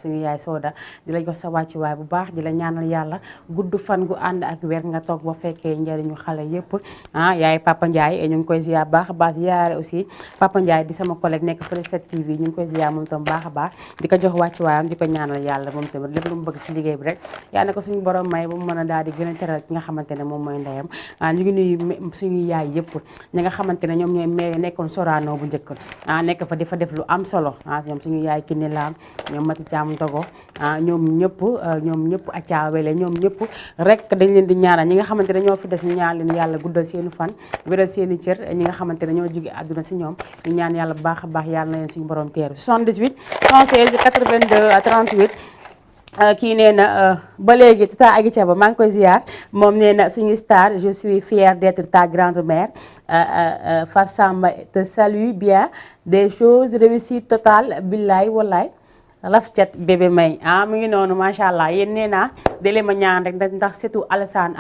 A: suñu yaay Soda di la jox sa wàccuwaay bu baax di la ñaanal yàlla gudd fan gu ànd ak weer nga toog ba fekkee njëriñu xale yëpp yaay Papa Ndiaye ñu ngi koy ziar baax a baax ziare aussi Papa Ndiaye di sama collègue nekk fële 7TV ñu ngi koy ziar moom tam baax a baax di ko jox wàccuwaayam di ko ñaanal yàlla moom tamit lépp lu mu bëgg ci liggéey bi rek yaa na ko suñu borom may ba mu mën a daal di gën a teral ki nga xamante ne moom mooy ndeyam ñu ngi nuyu suñu yaay yëpp ñi nga xamante ne ñoom ñooy maire nekkoon Sorano bu njëkk nekk fa di fa def lu am solo ñoom suñu yaay Kiné Lam ñoom Mati Thiam Togo ñoom ñëpp Aca Wele ñoom ñëpp rek dañ leen di ñaanal ñi nga xamante ne ñoo fi des ñu ñaan leen yàlla guddal seeni fan wéral seeni cër ñi nga xamante ne ñoo jóge àdduna si ñoom ñu ñaan yàlla bu baax a baax yàlla na leen suñu borom teeru 78 116 82 38 kii nee na ba léegi tata Agi Thiaba maa ngi koy ziar moom nee na suñu star je suis fière d'être ta grand-mère Farsamba te salue bien des choses réussites totales billaay wallaay lafcat bébé may mu ngi noonu macha allah yéen nee naa dalee ma ñaan rek ndax surtout Alassane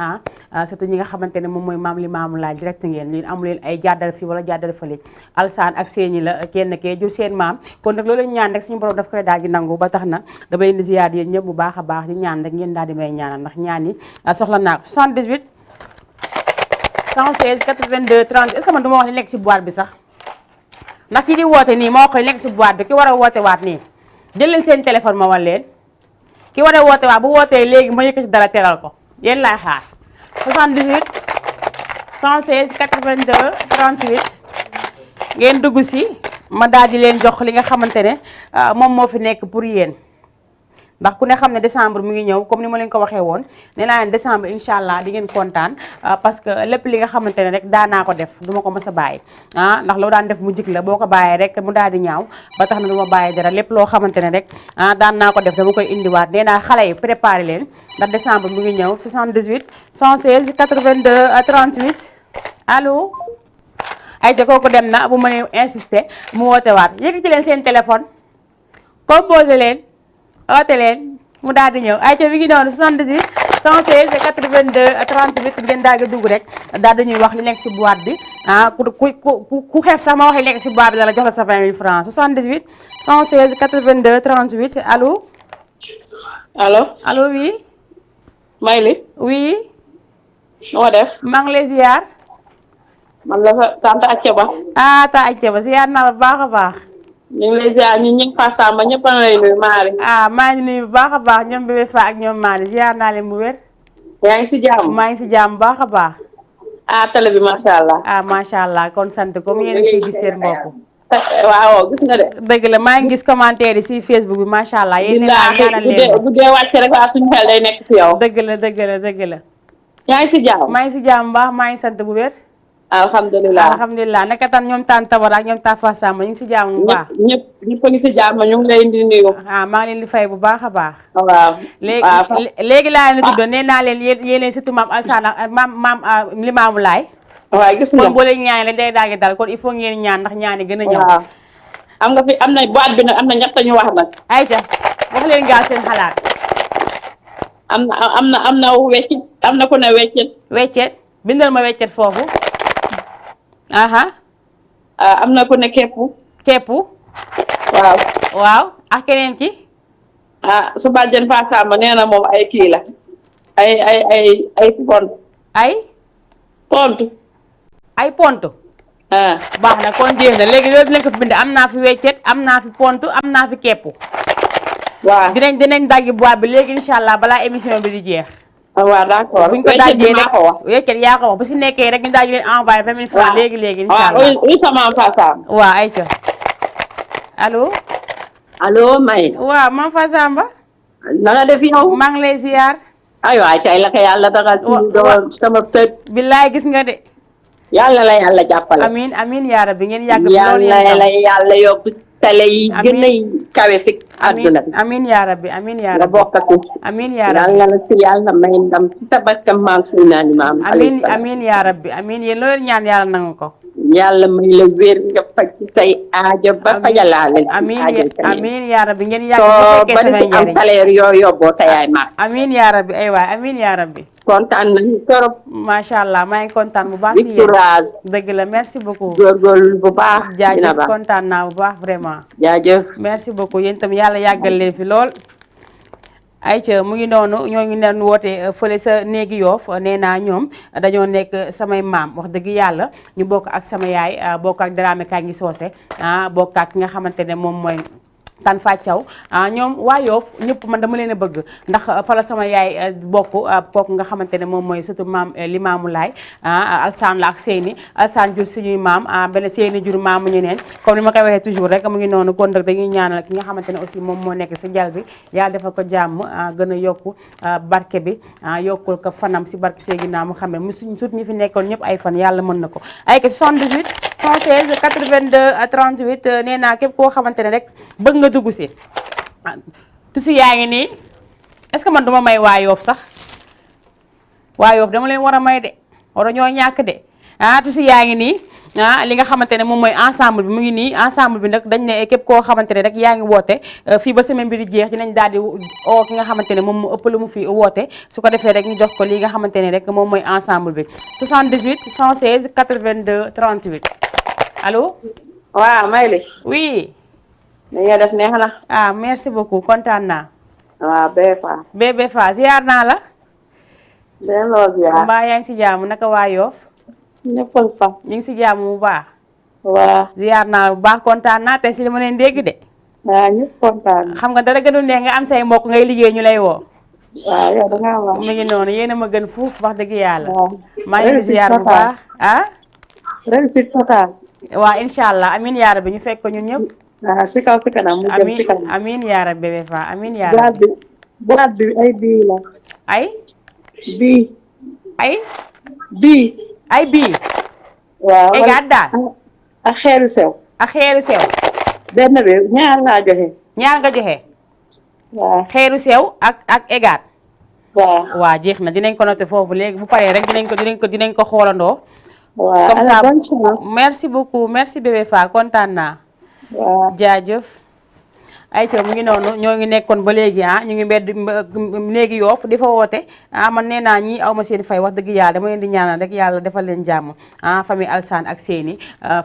A: surtout ñi nga xamante ne moom mooy maam li maamu laaj direct ngeen li amu leen ay jàddal fii wala jàddal fële Alassane ak seeni la kenn kee jur seen maam kon nag loolu ñaan rek suñu borom daf koy daal di nangu ba tax na dama leen di ziyaar yéen ñëpp bu baax a baax di ñaan rek ngeen daal di may ñaanal ndax ñaan yi soxla naa ko 78 116 82 30 est-ce que man du ma wax li nekk ci boîte bi sax ndax ki di woote nii ma wax ko li nekk ci boîte bi ki war a woote waat nii jël leen seen téléphone ma wan leen ki war a woote waa bu wootee léegi ma yëkkati dara teral ko yéen laay xaar 78 116 82 38 ngeen dugg si ma daal di leen jox li nga xamante ne moom moo fi nekk pour yéen ndax ku ne xam ne décembre mu ngi ñëw comme ni ma leen ko waxee woon nee naa leen décembre incha allah di ngeen kontaan parce que lépp li nga xamante ne rek daanaa ko def duma ko mës a bàyyi ndax loo daan def mu jik la boo ko bàyyee rek mu daal di ñaaw ba tax na duma bàyyi dara lépp loo xamante ne rek daan naa ko def dama koy indiwaat nee naa xale yi préparé leen ndax décembre mu ngi ñëw 78 116 82 38 allo ay ja kooku dem na bu mënee insister mu woote waat yëkkati leen seen téléphone composé leen oote leen mu daal di ñëw ay ca mi ngi noonu 78 116 82 38 ngeen daal di dugg rek daal di ñuy wax li nekk si boîte bi ku xeef sax ma wax li nekk si boîte bi la jox la sa 20 000 francs 78 116 82 38 allo. allo oui.
F: Mayli.
A: oui.
F: noo def.
A: maa ngi lay ziar.
F: man la sa tante Athiaba.
A: ta Athiaba ziar naa la bu baax a baax.
F: ñu ngi lay ziar ñu ngi Fassamba ñëpp a lay nuyu Maali.
A: maa ngi nuyu bu baax a baax ñoom bébé fa ak ñoom Maali ziar naa leen bu wér.
F: yaa ngi si jàmm.
A: maa ngi si jàmm bu baax a baax.
F: télé bi macha allah.
A: macha allah kon sant comme yéen a siy gis seen bopp.
F: waaw gis nga de.
A: dëgg la maa ngi gis commentaire yi si Facebook bi macha allah. yéen a ñaanal leen
F: bu dee wàcce rek waa suñu xel day nekk si yow.
A: dëgg la dëgg la dëgg la.
F: yaa ngi si jàmm.
A: maa ngi si jàmm baax maa ngi sant bu wér.
F: alhamdulilah
A: naka tan ñoom taan Tabara ak ñoom taan Fassamba ñu ngi si jàmm bu baax.
F: ñëpp a ngi si jàmm ñu ngi lay di nuyu.
A: maa ngi leen di fay bu baax a baax.
F: waaw.
A: léegi laa leen di tudd nee naa leen yéen surtout maam Alsana maam Limaamu Laay.
F: waaw gis nga
A: kon boo leen ñaanee day daal di dal kon il faut ngeen ñaan ndax ñaani gën a ñëw.
F: waaw am nga fi am na boîte bi nag am na ñett ñu wax nag.
A: ayca wax leen gaa seen xalaat.
F: am na weccet am na ku ne weccet.
A: weccet bindal ma weccet foofu.
F: am na ku ne keppu.
A: keppu. waaw ak keneen ki.
F: su bàjjen Fassamba nee na moom ay kii la. ay pont. pont.
A: ay pont. baax na kon jéem na léegi loolu dinañ ko fi bind am naa fi weccet am naa fi pont am naa fi keppu.
F: waaw
A: dinañ daggi boîte bi léegi incha allah balaa émission bi di jeex.
F: waaw d'accord
A: buñ ko dajee rek weccet yaa ko wax bu si nekkee rek ñu daal di leen envoyé 20 000 francs léegi incha allah
F: oui sama Fassamba.
A: waaw ayca allo.
F: allo May.
A: waaw Mame Fassamba.
F: na nga def yow.
A: maa ngi lay ziar.
F: aywa tey la ko yàlla dagal suñu doon sama sët.
A: billaay gis nga de.
F: yàlla la yàlla jàppale.
A: amiin yaa rabbi ngeen yàgg. loolu
F: yàlla la yàlla yóbbu télé yi gën a kawe si àdduna bi.
A: amiin yaa rabbi amiin yaa rabbi.
F: nga bokk si.
A: amiin yaa rabbi
F: yàlla la si yàlla may ndam si sa bakkam maam suñu naan maam.
A: amiin yaa rabbi amiin yéen loolu ñaan yàlla nangu ko.
F: yàlla may la wér nga faj ci say aajo ba fajalaale.
A: amiin yaa rabbi ngeen yàgg ba fekkee sama njëriñ
F: am salaire yoo yóbboo sa yaay maam.
A: amiin yaa rabbi ay waay amiin yaa rabbi.
F: kontaan nañu torop.
A: macha allah maa ngi kontaan bu baax si yéen.
F: courage.
A: dëgg la merci beaucoup.
F: góorgóorlu bu baax.
A: jaajëf kontaan naa bu baax vraiment.
F: jaajëf.
A: merci beaucoup yéen itam yàlla yàggal leen fi lool. ayca mu ngi noonu ñoo ngi leen woote fële sa néegi Yoff nee naa ñoom dañoo nekk samay maam wax dëgg yàlla ñu bokk ak sama yaay bokk ak Dramé Kangi Socé bokk ak ki nga xamante ne moom mooy Tan Fa Thiaw ñoom waa Yoff ñëpp man dama leen a bëgg ndax fa la sama yaay bokk kooku nga xamante ne moom mooy surtout maam Limaamu Laay Alsaan la ak Seyni Alsaan jur suñuy maam benn Seyni jur maamu ñu neen comme ni ma koy waxee toujours rek mu ngi noonu kon nag dañuy ñaanal ki nga xamante ne aussi moom moo nekk si jal bi yàlla defal ko jàmm gën a yokku barke bi yokkul ko fanam si barke Seydina Muhammad mu suñ sut ñi fi nekkoon ñëpp ay fan yàlla mën na ko ay ko 78 116 82 38 nee naa képp koo xamante ne rek bëgg nga dugg si tusi yaa ngi nii est-ce que man duma may waa Yoff sax waa Yoff dama leen war a may de wara ñoo ñàkk de tusi yaa ngi nii li nga xamante ne moom mooy ensemble bi mu ngi nii ensemble bi nag dañ ne képp koo xamante ne rek yaa ngi woote fii ba semaine bi di jeex dinañ daal di oo ki nga xamante ne moom mu ëpp lu mu fi woote su ko defee rek ñu jox ko li nga xamante ne rek moom mooy ensemble bi 78 116 82 38 allo.
F: waaw Mayli.
A: oui.
F: li nga def neex na.
A: merci beaucoup kontaan naa.
F: waaw Befa.
A: bébé Fa ziar naa la.
F: delloo ziar.
A: mbaa yaa ngi si jaamu naka waa Yoff.
F: ñëppal fa.
A: ñu ngi si jaamu bu baax.
F: waaw.
A: ziar naa bu baax kontaan naa tey si li ma leen dégg de.
F: waaw ñëpp kontaan.
A: xam nga dara gënul neex nga am say mbokk ngay liggéey ñu lay woo.
F: waaw yow da ngaa wax.
A: mu ngi noonu yéen a ma gën fuuf wax dëgg yàlla.
F: waaw.
A: maa ngi ziar bu baax
F: réussite totale.
A: waaw incha allah amiin yaa rabbi ñu fekk ko ñun ñëpp.
F: si kaw si kanam mu jëm si kanam.
A: amiin yaa rabbi bébé Fa amiin yaa rabbi.
F: boîte bi ay bii la.
A: ay.
F: bii.
A: ay.
F: bii.
A: ay bii.
F: waaw
A: ay gàtt daal.
F: ak xeeru sew.
A: ak xeeru sew.
F: benn bi ñaar laa joxe.
A: ñaar nga joxe.
F: waaw
A: xeeru sew ak egaat.
F: waaw.
A: waa jeex na dinañ ko noté foofu léegi bu paree rek dinañ ko xoolandoo.
F: waaw
A: comme ça
F: bonne chance.
A: merci beaucoup merci bébé Fa kontaan naa.
F: waaw
A: jaajëf. ayca mu ngi noonu ñoo ngi nekkoon ba léegi ñu ngi mbedd léegi Yoff di fa woote man nee naa ñii aw ma seen fay wax dëgg yàlla dama leen di ñaanal rek yàlla defal leen jàmm famille Alsaan ak Seyni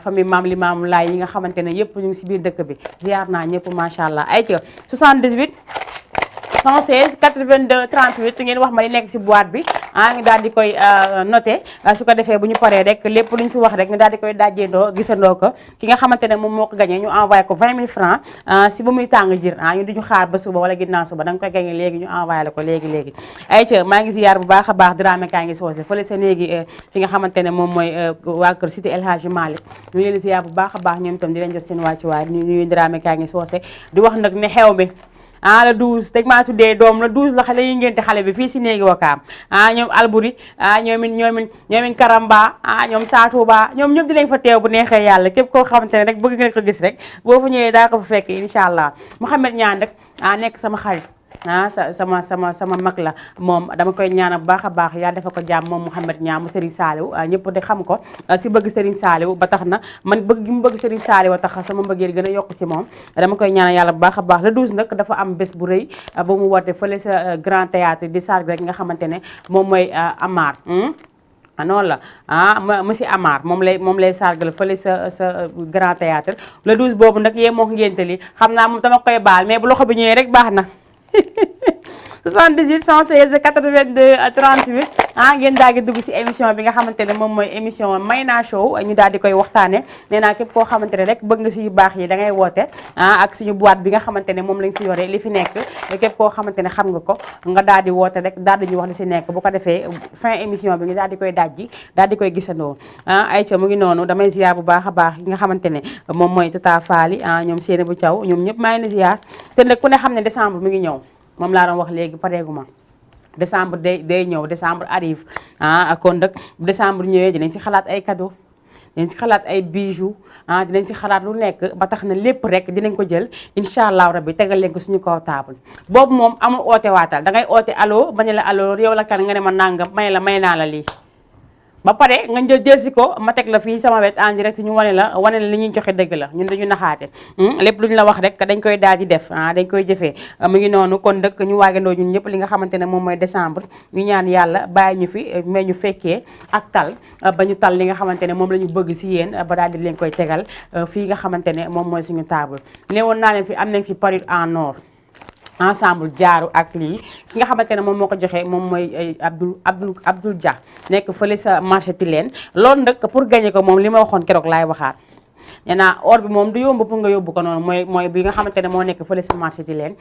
A: famille maam Limaamu Laay yi nga xamante ne yëpp ñu ngi si biir dëkk bi ziar naa ñëpp macha allah ayca 78 116 82 38 ngeen wax ma li nekk si boîte bi ngi daal di koy noté su ko defee bu ñu paree rek lépp lu ñu fi wax rek nga daal di koy dajjeendoo gisandoo ko ki nga xamante ne moom moo ko gagné ñu envoyé ko 20 000 francs si ba muy tàng jir ñu duñu xaar ba suba wala ginnaaw suba da nga koy gagné léegi ñu envoyé la ko léegi ayca maa ngi ziar bu baax a baax Dramé Kangi Socé fële sa léegi fi nga xamante ne moom mooy waa kër cité El Hadji Malick ñu leen ziar bu baax a baax ñoom itam di leen jox seen wàccuwaay ñu ñuy Dramé Kangi Socé di wax nag ne xew bi la 12 teg maa tuddee doom la 12 la xale yi ngénte xale bi fii si néegi Wakaam ñoom Alburi ñoomin Karamba ñoom Saatuba ñoom ñëpp dinañ fa teew bu neexee yàlla képp koo xamante ne rek bëgg nga ko gis rek boo fa ñëwee daa ko fa fekk incha allah Mouhamed ñaan rek nekk sama xarit sama mag la moom dama koy ñaanal bu baax a baax yaa defa ko jàmm moom Mouhamed Niang mu Serigne Saliou ñëpp de xam ko si bëgg Serigne Saliou ba tax na man bëgg gi mu bëgg Serigne Saliou tax sama mbëggeel gën a yokk si moom dama koy ñaanal yàlla bu baax a baax le 12 nag dafa am bés bu rëy ba mu woote fële sa Grand Théâtre di sarg rek nga xamante ne moom mooy Amar noonu la monsieur Amar moom lay sargal fële sa Grand Théâtre le 12 boobu nag yee moo ko ngénte li xam naa moom dama koy baal mais bu loxo bi ñëwee rek baax na 78 116 82 38 ngeen daal di dugg si émission bi nga xamante ne moom mooy émission Mayna Show ñu daal di koy waxtaane nee naa képp koo xamante ne rek bëgg nga si yu baax yi da ngay woote ak suñu boîte bi nga xamante ne moom lañ fi yore li fi nekk képp koo xamante ne xam nga ko nga daal di woote rek daal di ñu wax li si nekk bu ko defee fin émission bi ñu daal di koy dajji daal di koy gisandoo ayca mu ngi noonu damay ziar bu baax a baax yi nga xamante ne moom mooy Tata Faali ñoom Séné bu Thiaw ñoom ñëpp maa ngi ziar te nag ku ne xam ne décembre mi ngi ñëw moom laa doon wax léegi pareeguma décembre day ñëw décembre arrive kon nag décembre ñëwee dinañ si xalaat ay cadeau dinañ si xalaat ay bijoux dinañ si xalaat lu nekk ba tax na lépp rek dinañ ko jël incha allah rabbi tegal leen ko suñu kaw table boobu moom amul oote waatal da ngay oote allo bañ la allo yow la kan nga ne ma nangam may naa la lii ba pare nga jël si ko ma teg la fii sama wet en direct ñu wane la li ñuy joxe dëgg la ñun dañu naxaate lépp lu ñu la wax rek dañ koy daal di def dañ koy jëfee mu ngi noonu kon dëkk ñu waagandoo ñun ñëpp li nga xamante ne moom mooy décembre ñu ñaan yàlla bàyyi ñu fi mais ñu fekkee ak tal ba ñu tal li nga xamante ne moom la ñu bëgg si yéen ba daal di leen koy tegal fii nga xamante ne moom mooy suñu table newoon naa leen fi am nañ fi parure en or ensemble jaaru ak lii ki nga xamante ne moom moo ko joxe moom mooy Abdoul Dia nekk fële sa marché Tilène loolu nag pour gagner ko moom li ma waxoon keroog laay waxaat nee naa or bi moom du yomb pour nga yóbbu ko noonu mooy bi nga xamante ne moo nekk fële sa marché Tilène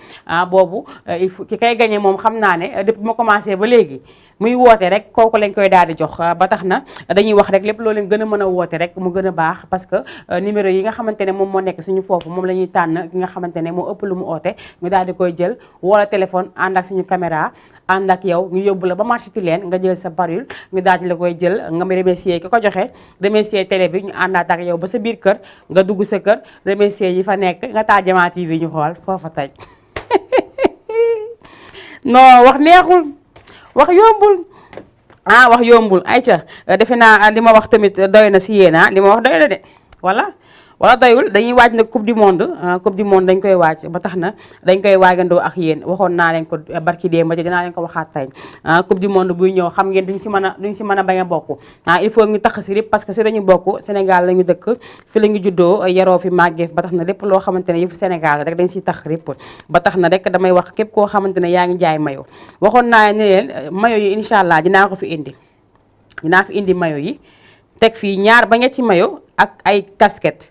A: boobu il faut ki kay gagner moom xam naa ne depuis ma commencé ba léegi muy woote rek kooku lañ koy daal di jox ba tax na dañuy wax rek lépp loo leen gën a mën a woote rek mu gën a baax parce que numéro yi nga xamante ne moom moo nekk suñu foofu moom la ñuy tànn ki nga xamante ne moo ëpp lu mu oote ñu daal di koy jël wala téléphone ànd ak suñu caméra ànd ak yow ñu yóbbu la ba marché Tilène nga jël sa parure ñu daal di la koy jël nga ma remercier ki ko joxe remercier télé bi ñu àndaat ak yow ba sa biir kër nga dugg sa kër remercier yi fa nekk nga taal Jama TV ñu xool foofa taj non wax neexul wax yombul wax yombul ayca defe naa li ma wax tamit doy na si yéen li ma wax doy na de wala doyul dañuy waaj nag coupe du monde dañ koy waaj ba tax na dañ koy waagandoo ak yéen waxoon naa leen ko barki dee ma dinaa leen ko waxaat tey coupe du monde buy ñëw xam ngeen duñ si mën a bañ a bokk il faut ñu tax si rip parce que si lañu bokk Sénégal la ñu dëkk fi la ñu juddoo yaroo fi màggeef ba tax na lépp loo xamante ne yëfu Sénégal rek dañ siy tax rip ba tax na rek damay wax képp koo xamante ne yaa ngi jaay mayo waxoon naa ne leen mayo yi incha allah dinaa fi indi mayo yi teg fii ñaar ba ñetti mayo ak ay casquette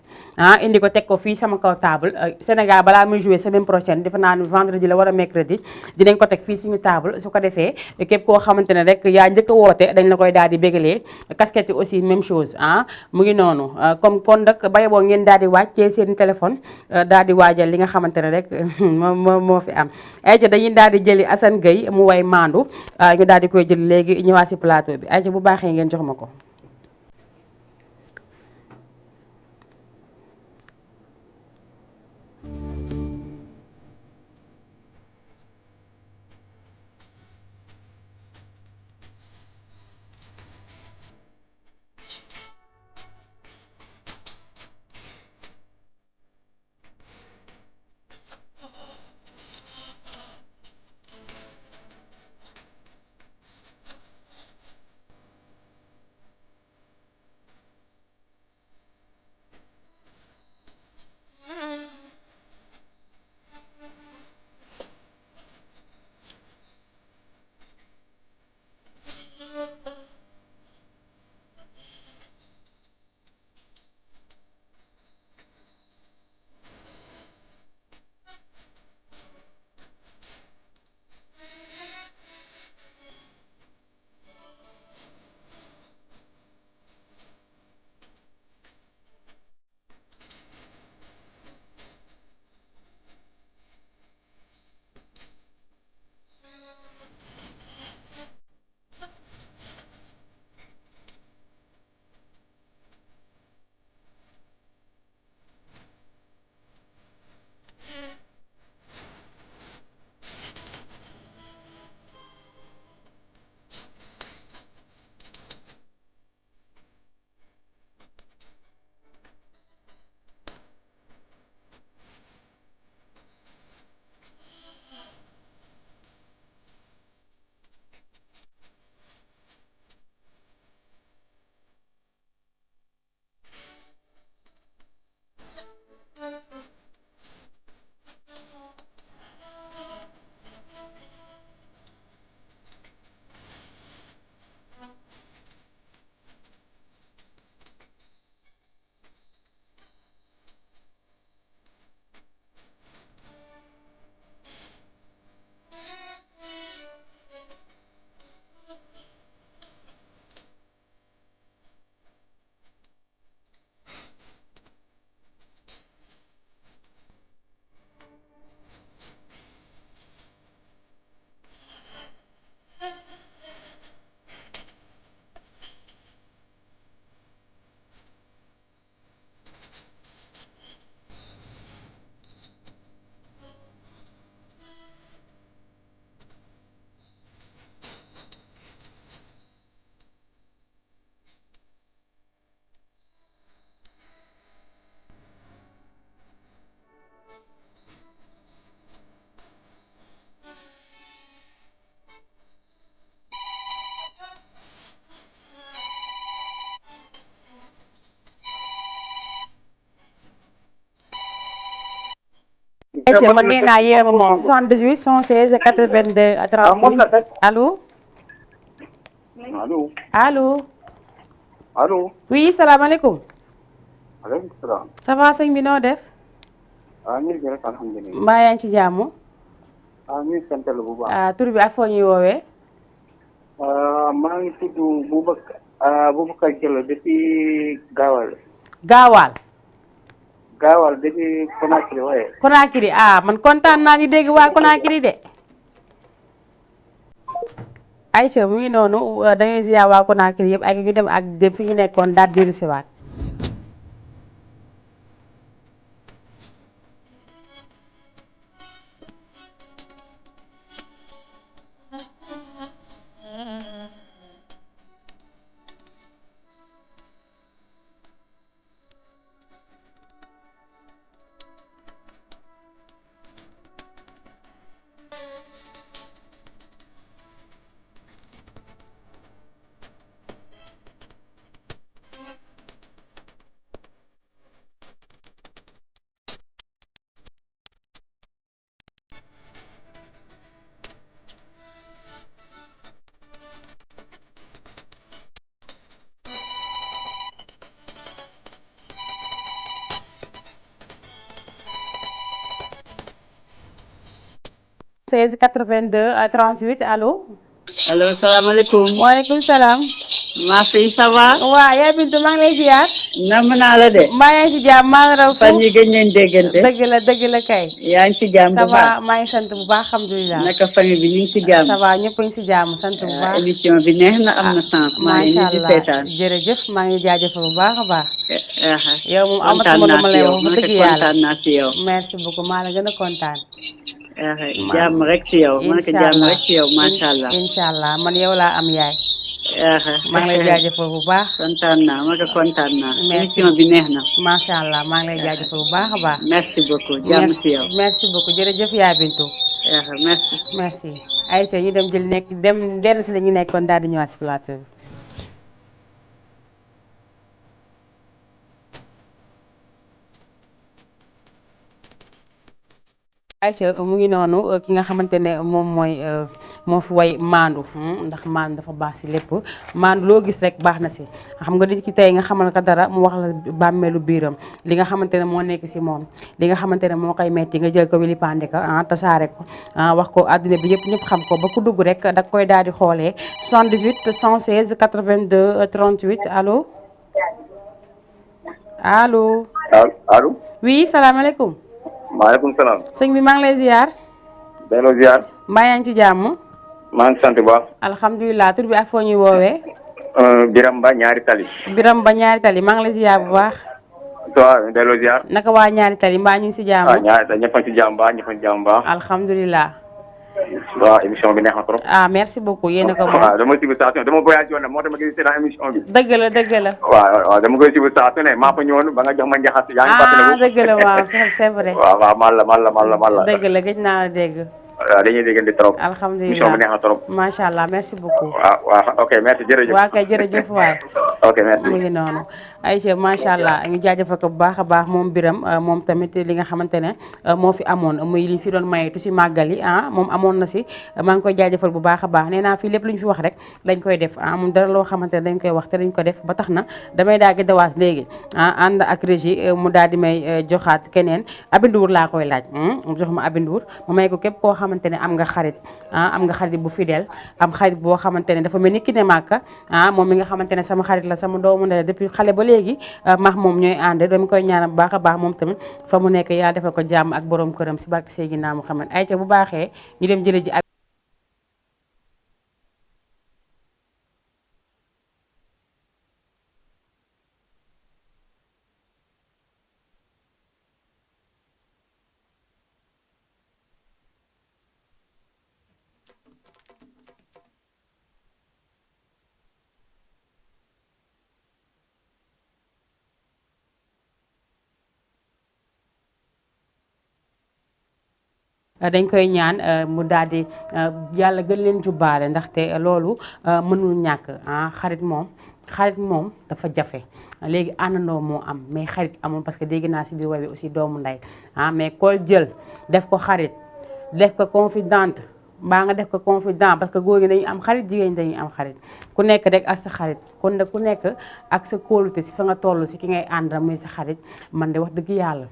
A: indi ko teg ko fii sama kaw table Sénégal balaa muy jouer semaine prochaine defe naa ni vendredi la war a mercredi dinañ ko teg fii suñu table su ko defee képp koo xamante ne rek yaa njëkk a woote dañ la koy daal di bégalee casquette yi aussi même chose mu ngi noonu comme kon nag bay boo ngeen daal di wàccee seen téléphone daal di waajal li nga xamante ne rek moo fi am ayca dañuy daal di jëli Assane Gueye mu way maandu ñu daal di koy jël léegi ñëwaat si plateau bi ayca bu baaxee ngeen jox ma ko. ayca man nee naa yéen a moom 78 116 82 38 allo.
G: allo.
A: allo.
G: allo.
A: oui salaamaaleykum.
G: maaleykum salaam.
A: ça va sëñ bi noo def.
G: ñu ngi rek alhamdulilah.
A: mbaa yaa ngi ci jàmm.
G: ñu ngi sant la bu baax.
A: tur bi ak foo ñuy woowee.
G: maa ngi tudd Boubacar Diallo depuis Gaawal.
A: Gaawal.
G: Gaawal depuis Conakry waaye.
A: Conakry man kontaan naa ñu dégg waa Conakry de. Aïcha mu ngi noonu dañuy ziar waa Conakry yëpp ak ñu dem ak dem fi ñu nekkoon daal di recevoir. seize 82 38 allo.
F: allo salaamaaleykum.
A: waaleykum salaam.
F: maa fi ça va.
A: waaw yaay Bintu maa ngi lay ziar.
F: nam naa la de.
A: maa ngi si jàmm maa ngi raw
F: fan yi gëj nañ déggante.
A: dëgg la kay.
F: yaa ngi si jàmm bu baax
A: ça va maa ngi sant bu baax alhamdulilah.
F: naka famille bi ñu ngi si jàmm.
A: ça va ñëpp a ngi si jàmm sant bu baax.
F: émission bi neex na am na sens. maa ngi nii di seetaan
A: jërëjëf maa ngi jaajëfal bu baax a baax. yow moom
F: kontaan
A: amatuma lu ma
F: naa si
A: lay
F: yow
A: wax
F: man
A: dëgg
F: de
A: yàlla
F: kontaan naa si yow.
A: merci beaucoup maa la gën a kontaan.
F: jàmm rek si yow. man ko jàmm rek si yow macha allah.
A: incha allah man yow laa am yaay. maa ngi lay jaajëfal bu baax.
F: kontaan naa man ko kontaan naa.
A: merci
F: émission bi neex na.
A: macha allah maa ngi lay jaajëfal bu baax a baax.
F: merci beaucoup jàmm si yow.
A: merci beaucoup jërëjëf yaa Bintu.
F: merci.
A: merci ayca ñu dem jël nekk dem dellu si la ñu nekkoon daal di ñëwaat si plateau bi. ayca mu ngi noonu ki nga xamante ne moom mooy moo fi way maandu ndax maandu dafa baax si lépp maandu loo gis rek baax na si xam nga nit ki tey nga xamal ko dara mu wax la bàmmeelu biiram li nga xamante ne moo nekk si moom li nga xamante ne moo koy metti nga jël ko wili pande ko tasaare ko wax ko àdduna bi yëpp ñëpp xam ko ba ku dugg rek da koy daal di xoolee 78 116 82 38 allo allo.
G: allo.
A: oui salaamaaleykum.
G: maaleykum salaam.
A: sëñ bi maa ngi lay ziar.
G: delloo ziar.
A: mbaa yaa ngi ci jàmm.
G: maa ngi sant bu baax.
A: alhamdulilah tur bi ak foo ñuy woowee.
G: Biram Ba ñaari tali.
A: Biram Ba ñaari tali maa ngi lay ziar bu baax.
G: waaw delloo ziar.
A: naka waa ñaari tali mbaa ñu ngi si jàmm.
G: waaw ñaari ñëpp a ngi si jàmm baax ñëpp a ngi si jàmm baax.
A: alhamdulilah.
G: waaw émission bi neex na trop.
A: merci beaucoup yéen a ko moom.
G: waaw dama suivre station dama voyage woon moo tax ma gis seen émission bi.
A: dëgg la.
G: waaw dama koy suivre station ne maa fa ñëwoon ba nga jox ma njaxas. yaa ngi fàttaliku
A: dëgg la waaw c'est vrai.
G: waaw man la.
A: dëgg la gëj naa la dégg.
G: waaw dañuy déggante trop.
A: alhamdulilah
G: émission bi neex na trop.
A: macha allah merci beaucoup.
G: waaw ok merci jërëjëf.
A: waa kay jërëjëf waay.
G: ok merci.
A: mu ngi noonu Aïcha macha allah ñu jaajëfal ko bu baax a baax moom Biram moom tamit li nga xamante ne moo fi amoon muy li fi doon mayetu si màggal yi moom amoon na si maa ngi koy jaajëfal bu baax a baax nee naa fii lépp lu ñu fi wax rek dañ koy def moom dara loo xamante ne dañ koy wax te dañ ko def ba tax na damay daal di dawaat léegi ànd ak régie mu daal di may joxaat keneen Abindour laa koy laaj mu jox ma Abindour mu may ko képp koo xamante ne am nga xarit am nga xarit bu fidèle am xarit boo xamante ne dafa mel ni ki ne màkka moom mi nga xamante ne sama xarit la sama doomu ndey depuis xale ba léegi max moom ñooy ànd dama koy ñaanal bu baax a baax moom tamit fa mu nekk yaa defal ko jàmm ak borom këram si barke Seydina Muhammad ayca bu baaxee ñu dem jële ji dañ koy ñaan mu daal di yàlla gën leen jubbaale ndaxte loolu mënul ñàkk xarit moom xarit moom dafa jafe léegi àndandoo moo am mais xarit amul parce que dégg naa si biir way bi aussi doomu ndey mais koo jël def ko xarit def ko confidente mbaa nga def ko confident parce que góor ñi dañuy am xarit jigéen ñi dañuy am xarit ku nekk rek ak sa xarit kon nag ku nekk ak sa kóolute si fa nga toll si ki ngay ànd muy sa xarit man de wax dëgg yàlla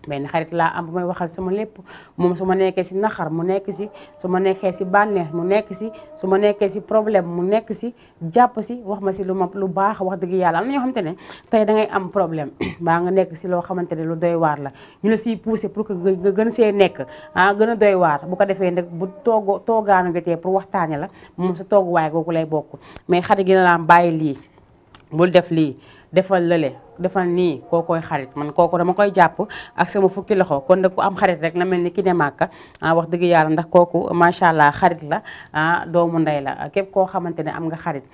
A: benn xarit laa am bu may waxal sama lépp moom su ma nekkee si naxar mu nekk si su ma nekkee si bànneex mu nekk si su ma nekkee si problème mu nekk si jàpp si wax ma si lu baax wax dëgg yàlla am na ñoo xamante ne tey da ngay am problème baa nga nekk si loo xamante ne lu doy waar la ñu la siy poussé pour que nga gën see nekk gën a doy waar bu ko defee nag bu toogaanu jotee pour waxtaane la moom sa tooguwaay googu lay bokk mais xarit gi na la bàyyi lii bul def lii defal lële defal nii kookoy xarit man kooku dama koy jàpp ak sama fukki loxo kon nag ku am xarit rek na mel ni ki ne màkka wax dëgg yàlla ndax kooku macha allah xarit la doomu ndey la képp koo xamante ne am nga xarit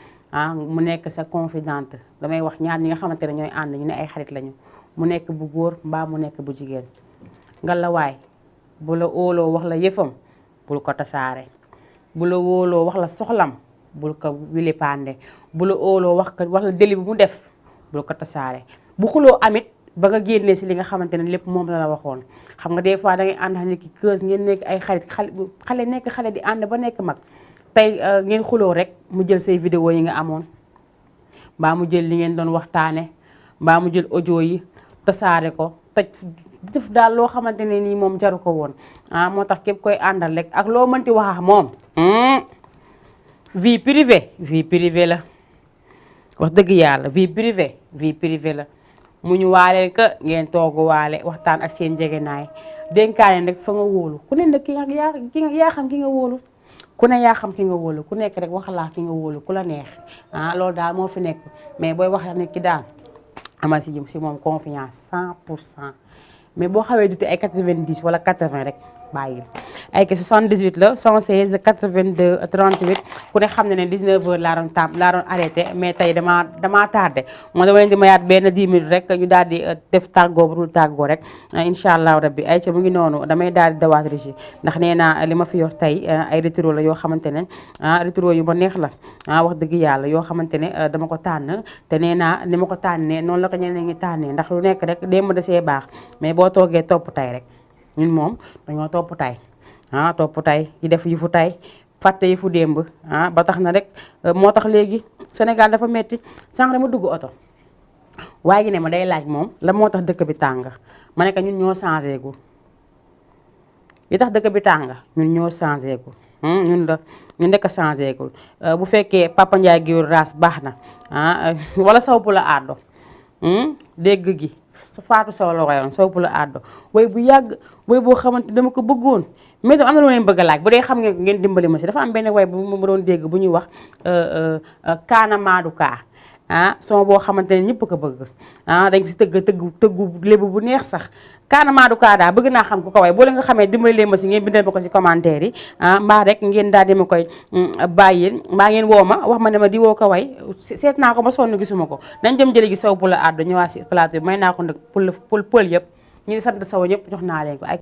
A: mu nekk sa confidente damay wax ñaar ñi nga xamante ne ñooy ànd ñu ne ay xarit lañu mu nekk bu góor mbaa mu nekk bu jigéen nga la waay bu la óoloo wax la yëfam bul ko tasaare bu la wóoloo wax la soxlam bul ko wili pande bu la óoloo wax la deli bu mu def bul ko tasaare bu xuloo amit ba nga génnee si li nga xamante ne lépp moom la waxoon xam nga des fois da ngay ànd nit ki keus ngeen nekk ay xarit xale nekk xale di ànd ba nekk mag tey ngeen xuloo rek mu jël say vidéo yi nga amoon mbaa mu jël li ngeen doon waxtaane mbaa mu jël audio yi tasaare ko toj def daal loo xamante ne nii moom jaru ko woon moo tax képp koy àndal rek ak loo mënti wax moom vie privée la wax dëgg yàlla vie privée la mu ñu waaleel ka ngeen toogu waale waxtaan ak seen jegenaay dénkaane rek fa nga wóolu ku ne nag yaa xam ki nga wóolu ku ne yaa xam ki nga wóolu ku nekk rek waxalaa ki nga wóolu ku la neex loolu daal moo fi nekk mais booy wax nit ki daal amal si moom confiance 100% mais boo xawee duti ay 90 wala 80 rek bàyyil ay que 78 la 116 82 38 ku ne xam ne ne 19h laa doon arrêté mais tey damaa tardé moo dama leen di mayaat benn 10 minutes rek ñu daal di def tàggoo bu dul tàggoo rek incha allah rabbi ay ca mu ngi noonu damay daal di dawaat régi ndax nee naa li ma fi yor tey ay rétro la yoo xamante ne rétro yu ma neex la wax dëgg yàlla yoo xamante ne dama ko tànn te nee naa ni ma ko tànnee noonu la ko ñeneen ñi tànnee ndax lu nekk rek démb da see baax mais boo toogee topp tay rek ñun moom dañoo topp tay topp tay yi def yu fu tay fàtte yi fu démb ba tax na rek moo tax léegi Sénégal dafa metti sànq dama dugg oto waaye gi ne ma day laaj moom la moo tax dëkk bi tàng ma ne ko ñun ñoo changé gu li tax dëkk bi tàng ñun ñoo changé gu ñu nekk changé gu bu fekkee Papa Ndiaye giwul raas baax na wala sawpu la àddo dégg gi faatu saw la wayoon sawpu la àddo way bu yàgg way boo xamante dama ko bëggoon mais tam am na lu leen bëgg a laaj bu dee xam ngeen dimbali ma si dafa am benn way bu ma doon dégg bu ñuy wax kaana maadu kaa son boo xamante ne ñëpp ko bëgg dañ ko si tëggu lébu bu neex sax kaana maadu kaa daa bëgg naa xam ku ko way boo leen nga xamee dimbali leen ma si ngeen bindal ma ko si commentaire yi mbaa rek ngeen daal di ma koy bàyyil mbaa ngeen woo ma wax ma ne ma di woo ko way seet naa ko ba sonn gisuma ko nañ dem jële gi saw bu la àddu ñëwaat si plateau bi may naa ko nag pël yëpp ñu sant saw ñëpp jox naa leen ko ay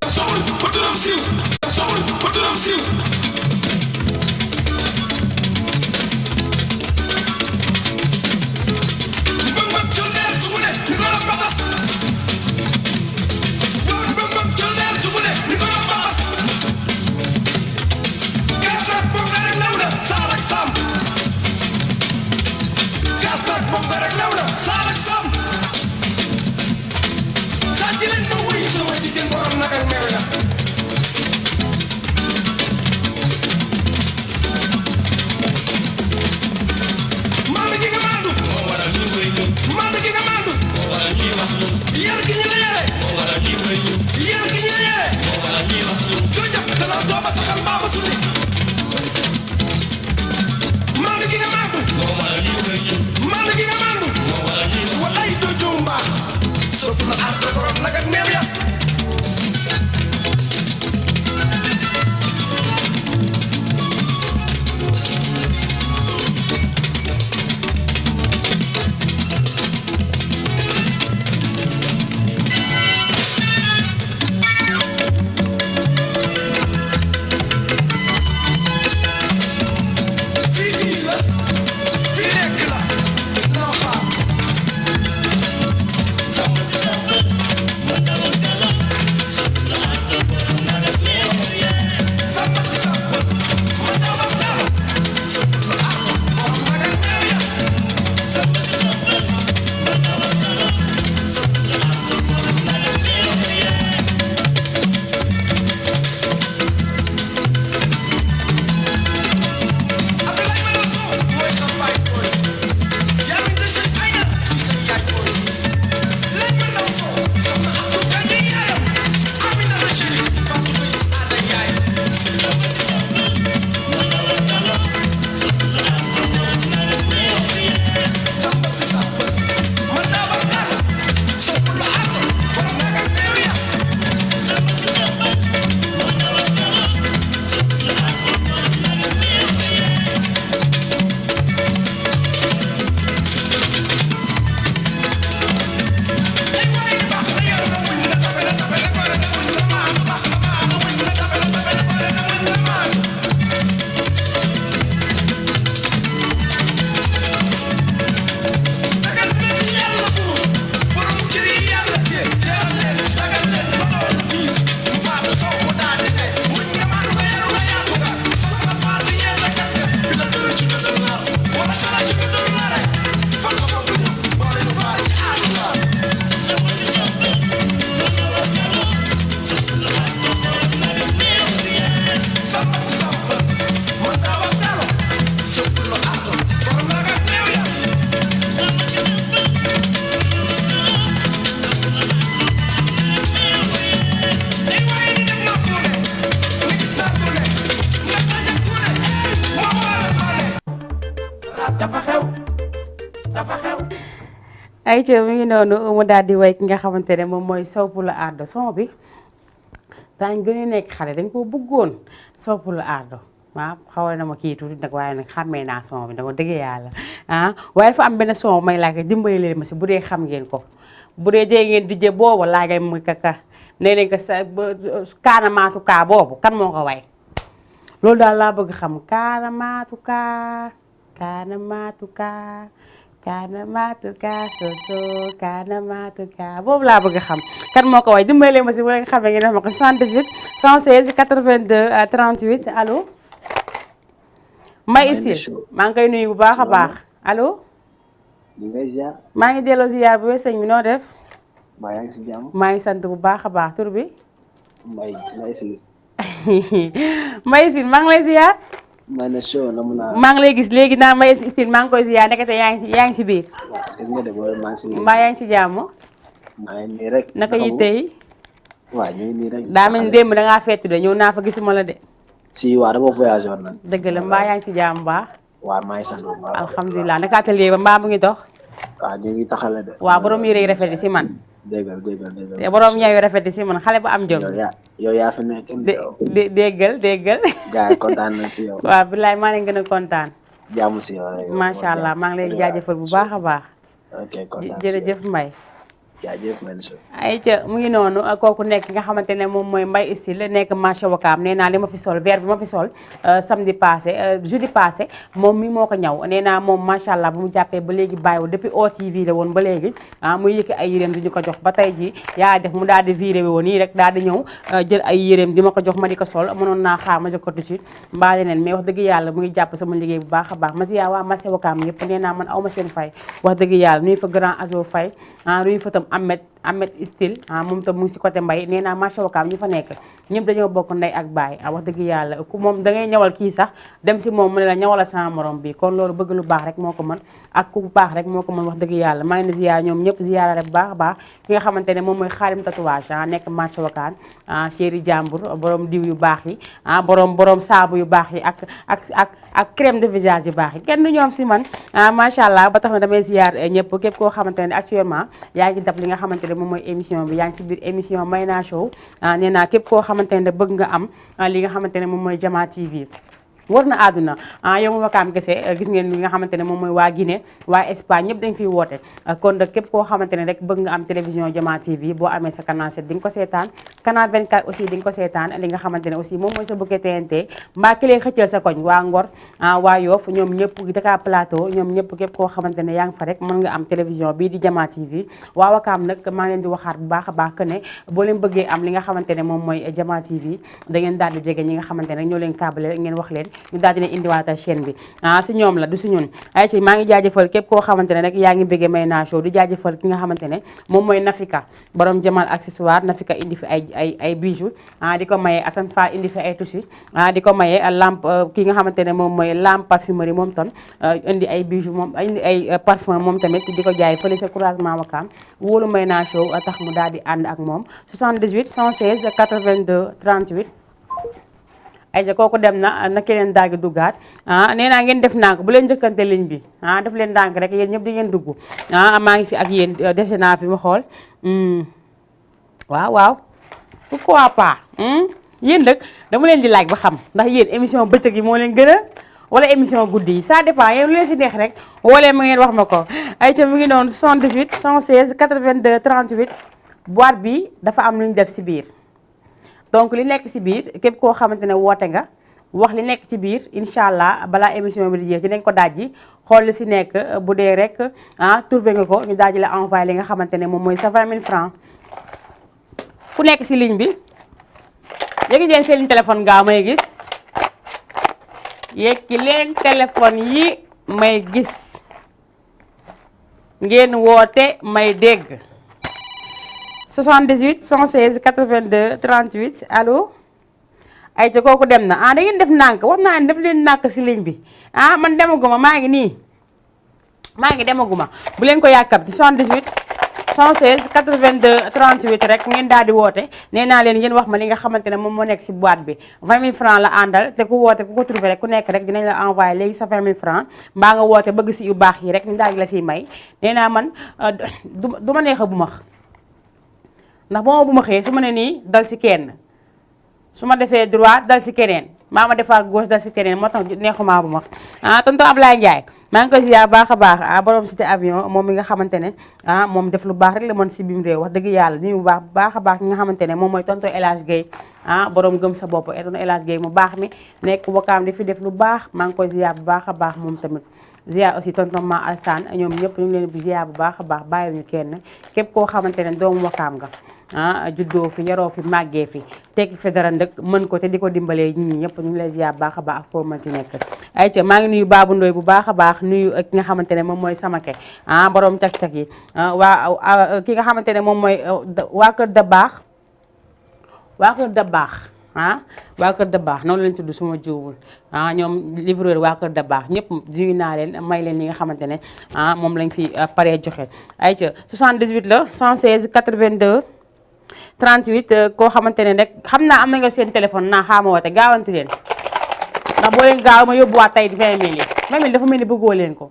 A: ay ca mi ngi noonu mu daal di way ki nga xamante ne moom mooy Sow la Ardo son bi daañ gën a nekk xale dañ koo bëggoon Sow la Ardo waaw xaw na ma kii tuuti nag waaye nag xàmmee naa son bi dama dëgg yàlla waaye dafa am benn son may laaj dimbali leen ma si bu dee xam ngeen ko bu dee jege ngeen dijje boobu laagay muy kaka nee nañ ko sa kaanamaatu kaa boobu kan moo ko way loolu daal laa bëgg xam kaanamaatu kaa soso kaanamaatu kaa boobu laa bëgg xam kan moo ko way dimbali leen ma si bu leen xamee ngeen def ma ko 78 116 82 38 allo May Istil maa ngi koy nuyu bu baax a baax allo maa ngi delloo ziar bu sëñ bi noo def
H: maa ngi si jàmm
A: maa ngi sant bu baax a baax tur bi
H: May Istil
A: May Istil maa ngi lay ziar maa ngi lay gis léegi naa May Istil maa ngi koy ziar nekkate yaa ngi si biir mbaa yaa ngi si jàmm naka yitte yi daa mel ni démb dangaa fettu de ñëw naa fa gisuma la de
H: si waaw dama voyagé woon nag
A: dëgg la mbaa yaa ngi si jàmm baax
H: waaw maa ngi sant bu baax
A: alhamdulilah naka atelier ba mbaa mu ngi dox
H: waaw ñu ngi taxale de
A: waaw borom yére yu rafet yi si man
H: déggal
A: te borom ñaw yu rafet yi si man xale bu am jom
H: yow yaa fi nekk
A: déggal
H: gars yi kontaan nañ si yow
A: waaw bilaay maa leen gën a kontaan
H: jàmm si yow rek
A: macha allah maa ngi lay jaajëfal bu baax a baax
H: ok kontaan
A: jërëjëf Mbaye
H: jaajëf merci
A: ay ca mu ngi noonu kooku nekk nga xamante ne moom mooy Mbaye Istil nekk marché Wakaam nee naa li ma fi sol vert bi ma fi sol samedi passé jeudi passé moom mi moo ko ñaw nee naa moom macha allah bu mu jàppee ba léegi bàyyiwul depuis OTV la woon ba léegi muy yëkki ay yéreem di ñu ko jox ba tey ji yaa def mu daal di viré woon nii rek daal di ñëw jël ay yéreem di ma ko jox ma di ko sol mënoon naa xaar ma jox ko tout de suite mbaa leneen mais wax dëgg yàlla mu ngi jàpp sama liggéey bu baax a baax ma si yaa waa marché Wakaam yëpp nee naa man aw ma seen fay wax dëgg yàlla nuyu fa grand azo fay nuyu fa tam Ahmed Istil moom tam mu ngi si côté mbay nee naa marché Wakaam ñu fa nekk ñëpp dañoo bokk ndey ak baay wax dëgg yàlla ku moom da ngay ñawal kii sax dem si moom mu ne la ñawala sama morom bi kon loolu bëgg lu baax rek moo ko mën ak ku baax rek moo ko mën wax dëgg yàlla maa ngi ne ziyaar ñoom ñëpp ziyaara rek bu baax a baax ki nga xamante ne moom mooy xaalim tatouage nekk marché Wakaam chéri jàmbur borom diw yu baax yi borom saabu yu baax yi ak crème de visage yu baax yi kenn du ñoom si man macha allah ba tax na damay ziyaar ñëpp képp koo xamante ne actuellement yaa ngi dab li nga xamante ne moom mooy émission bi yaa ngi si biir émission Mayna Show nee naa képp koo xamante ne bëgg nga am li nga xamante ne moom mooy Jama TV war na àdduna yow ma Wakaam kese gis ngeen li nga xamante ne moom mooy waa Guinée waa Espagne ñëpp dañ fiy woote kon nag képp koo xamante ne rek bëgg nga am télévision Jama TV boo amee sa canal 7 di nga ko seetaan canal 24 aussi di nga ko seetaan li nga xamante ne aussi moom mooy sa bouquet TNT mbaa ki lay xëccal sa koñ waa Ngor waa Yoff ñoom ñëpp Dakar Plateau ñoom ñëpp képp koo xamante ne yaa ngi fa rek mën nga am télévision bii di Jama TV waa Wakaam nag maa ngi leen di waxaat bu baax a baax que ne boo leen bëggee am li nga xamante ne moom mooy Jama TV da ngeen daal di jege ñi nga xamante ne ñoo leen câble ngeen wax leen ñu daal dina indiwaatal chaîne bi si ñoom la du si ñun ay ci maa ngi jaajëfal képp koo xamante ne rek yaa ngi bëggee Mayna Show di jaajëfal ki nga xamante ne moom mooy Nafika borom Jamal accessoire Nafika indi fi ay bijoux di ko maye Assane Fall indi fi ay tissu di ko maye lampe ki nga xamante ne moom mooy lampe parfumerie moom tam indi ay bijoux moom indi ay parfum moom tamit di ko jaay fële sa croisement Wakaam wóolu Mayna Show tax mu daal di ànd ak moom 78 116 82 38 ayca kooku dem na keneen daagi duggaat nee naa ngeen def ndànk bu leen njëkkante ligne bi def leen ndànk rek yéen ñëpp di ngeen dugg maa ngi fi ak yéen dese naa fi ma xool waaw pourquoi pas yéen nag dama leen di laaj ba xam ndax yéen émission bëccëg yi moo leen gën a wala émission guddi yi ça dépend yéen lu leen si neex rek wala ma ngeen wax ma ko ayca mu ngi noonu 78 116 82 38 boîte bi dafa am lu ñu def si biir donc li nekk ci biir képp koo xamante ne woote nga wax li nekk ci biir incha allah balaa émission bi di jeex dinañ ko dajji xool li ci nekk bu dee rek trouvé nga ko ñu dajji la envoyé li nga xamante ne moom mooy sa 20 000 francs ku nekk ci ligne bi yéegi leen seen téléphone gaaw may gis yéegi leen téléphone yi may gis ngeen woote may dégg 78 116 82 38 allo ay ca kooku dem na da ngeen def ndànk wax naa ne def leen ndànk si ligne bi man demaguma maa ngi nii maa ngi demaguma bu leen ko yàkkam ci 78 116 82 38 rek ngeen daal di woote nee naa leen ngeen wax ma li nga xamante ne moom moo nekk si boîte bi 20 000 francs la àndal te ku woote ku ko trouvé rek ku nekk rek dinañ la envoyé léegi sa 20 000 francs mbaa nga woote bëgg si yu baax yi rek ñu daal di la siy may nee naa man du ma neex a bu max ndax boo ma bu ma xëyee su ma ne nii dal si kenn su ma defee droit dal si keneen maa ma defaat gauche dal si keneen moo tax neexumaa bu max tonton Ablaye Ndiaye maa ngi koy ziar baax a baax borom cité avion moom mi nga xamante ne moom def lu baax rek la mën si biim réew wax dëgg yàlla ñu bu baax a baax ki nga xamante ne moom mooy tonton El Hadj Guèye borom gëm sa bopp tonton El Hadj Guèye mu baax mi nekk wakaam di fi def lu baax maa ngi koy ziar bu baax a baax moom tamit ziar aussi tonton Ma Alsane ñoom ñëpp ñu ngi leen di ziar bu baax a baax bàyyiwuñu kenn képp koo xamante ne doomu wakaam nga juddoo fi yaroo fi màggee fi tekki fi dara ndëkk mën ko te di ko dimbalee ñi ñëpp ñu ngi lay ziar baax a baax ak foo mënti nekk ayca maa ngi nuyu Babou Ndoye bu baax a baax nuyu ki nga xamante ne moom mooy Samake borom cak-cak yi ki nga xamante ne moom mooy waa kër da baax waa kër da baax waa kër da baax noonu lañ tudd suma jiwul ñoom livreur waa kër da baax ñëpp jugi naa leen may leen li nga xamante ne moom lañ fi paree joxe ayca 78 la 116 82 38 koo xamante ne rek xam naa am na nga seen téléphone naa xaama woote gaawantu leen ndax boo leen gaaw ma yóbbuwaat tey 20 000 yi 20 000 dafa mel ni bëggoo leen ko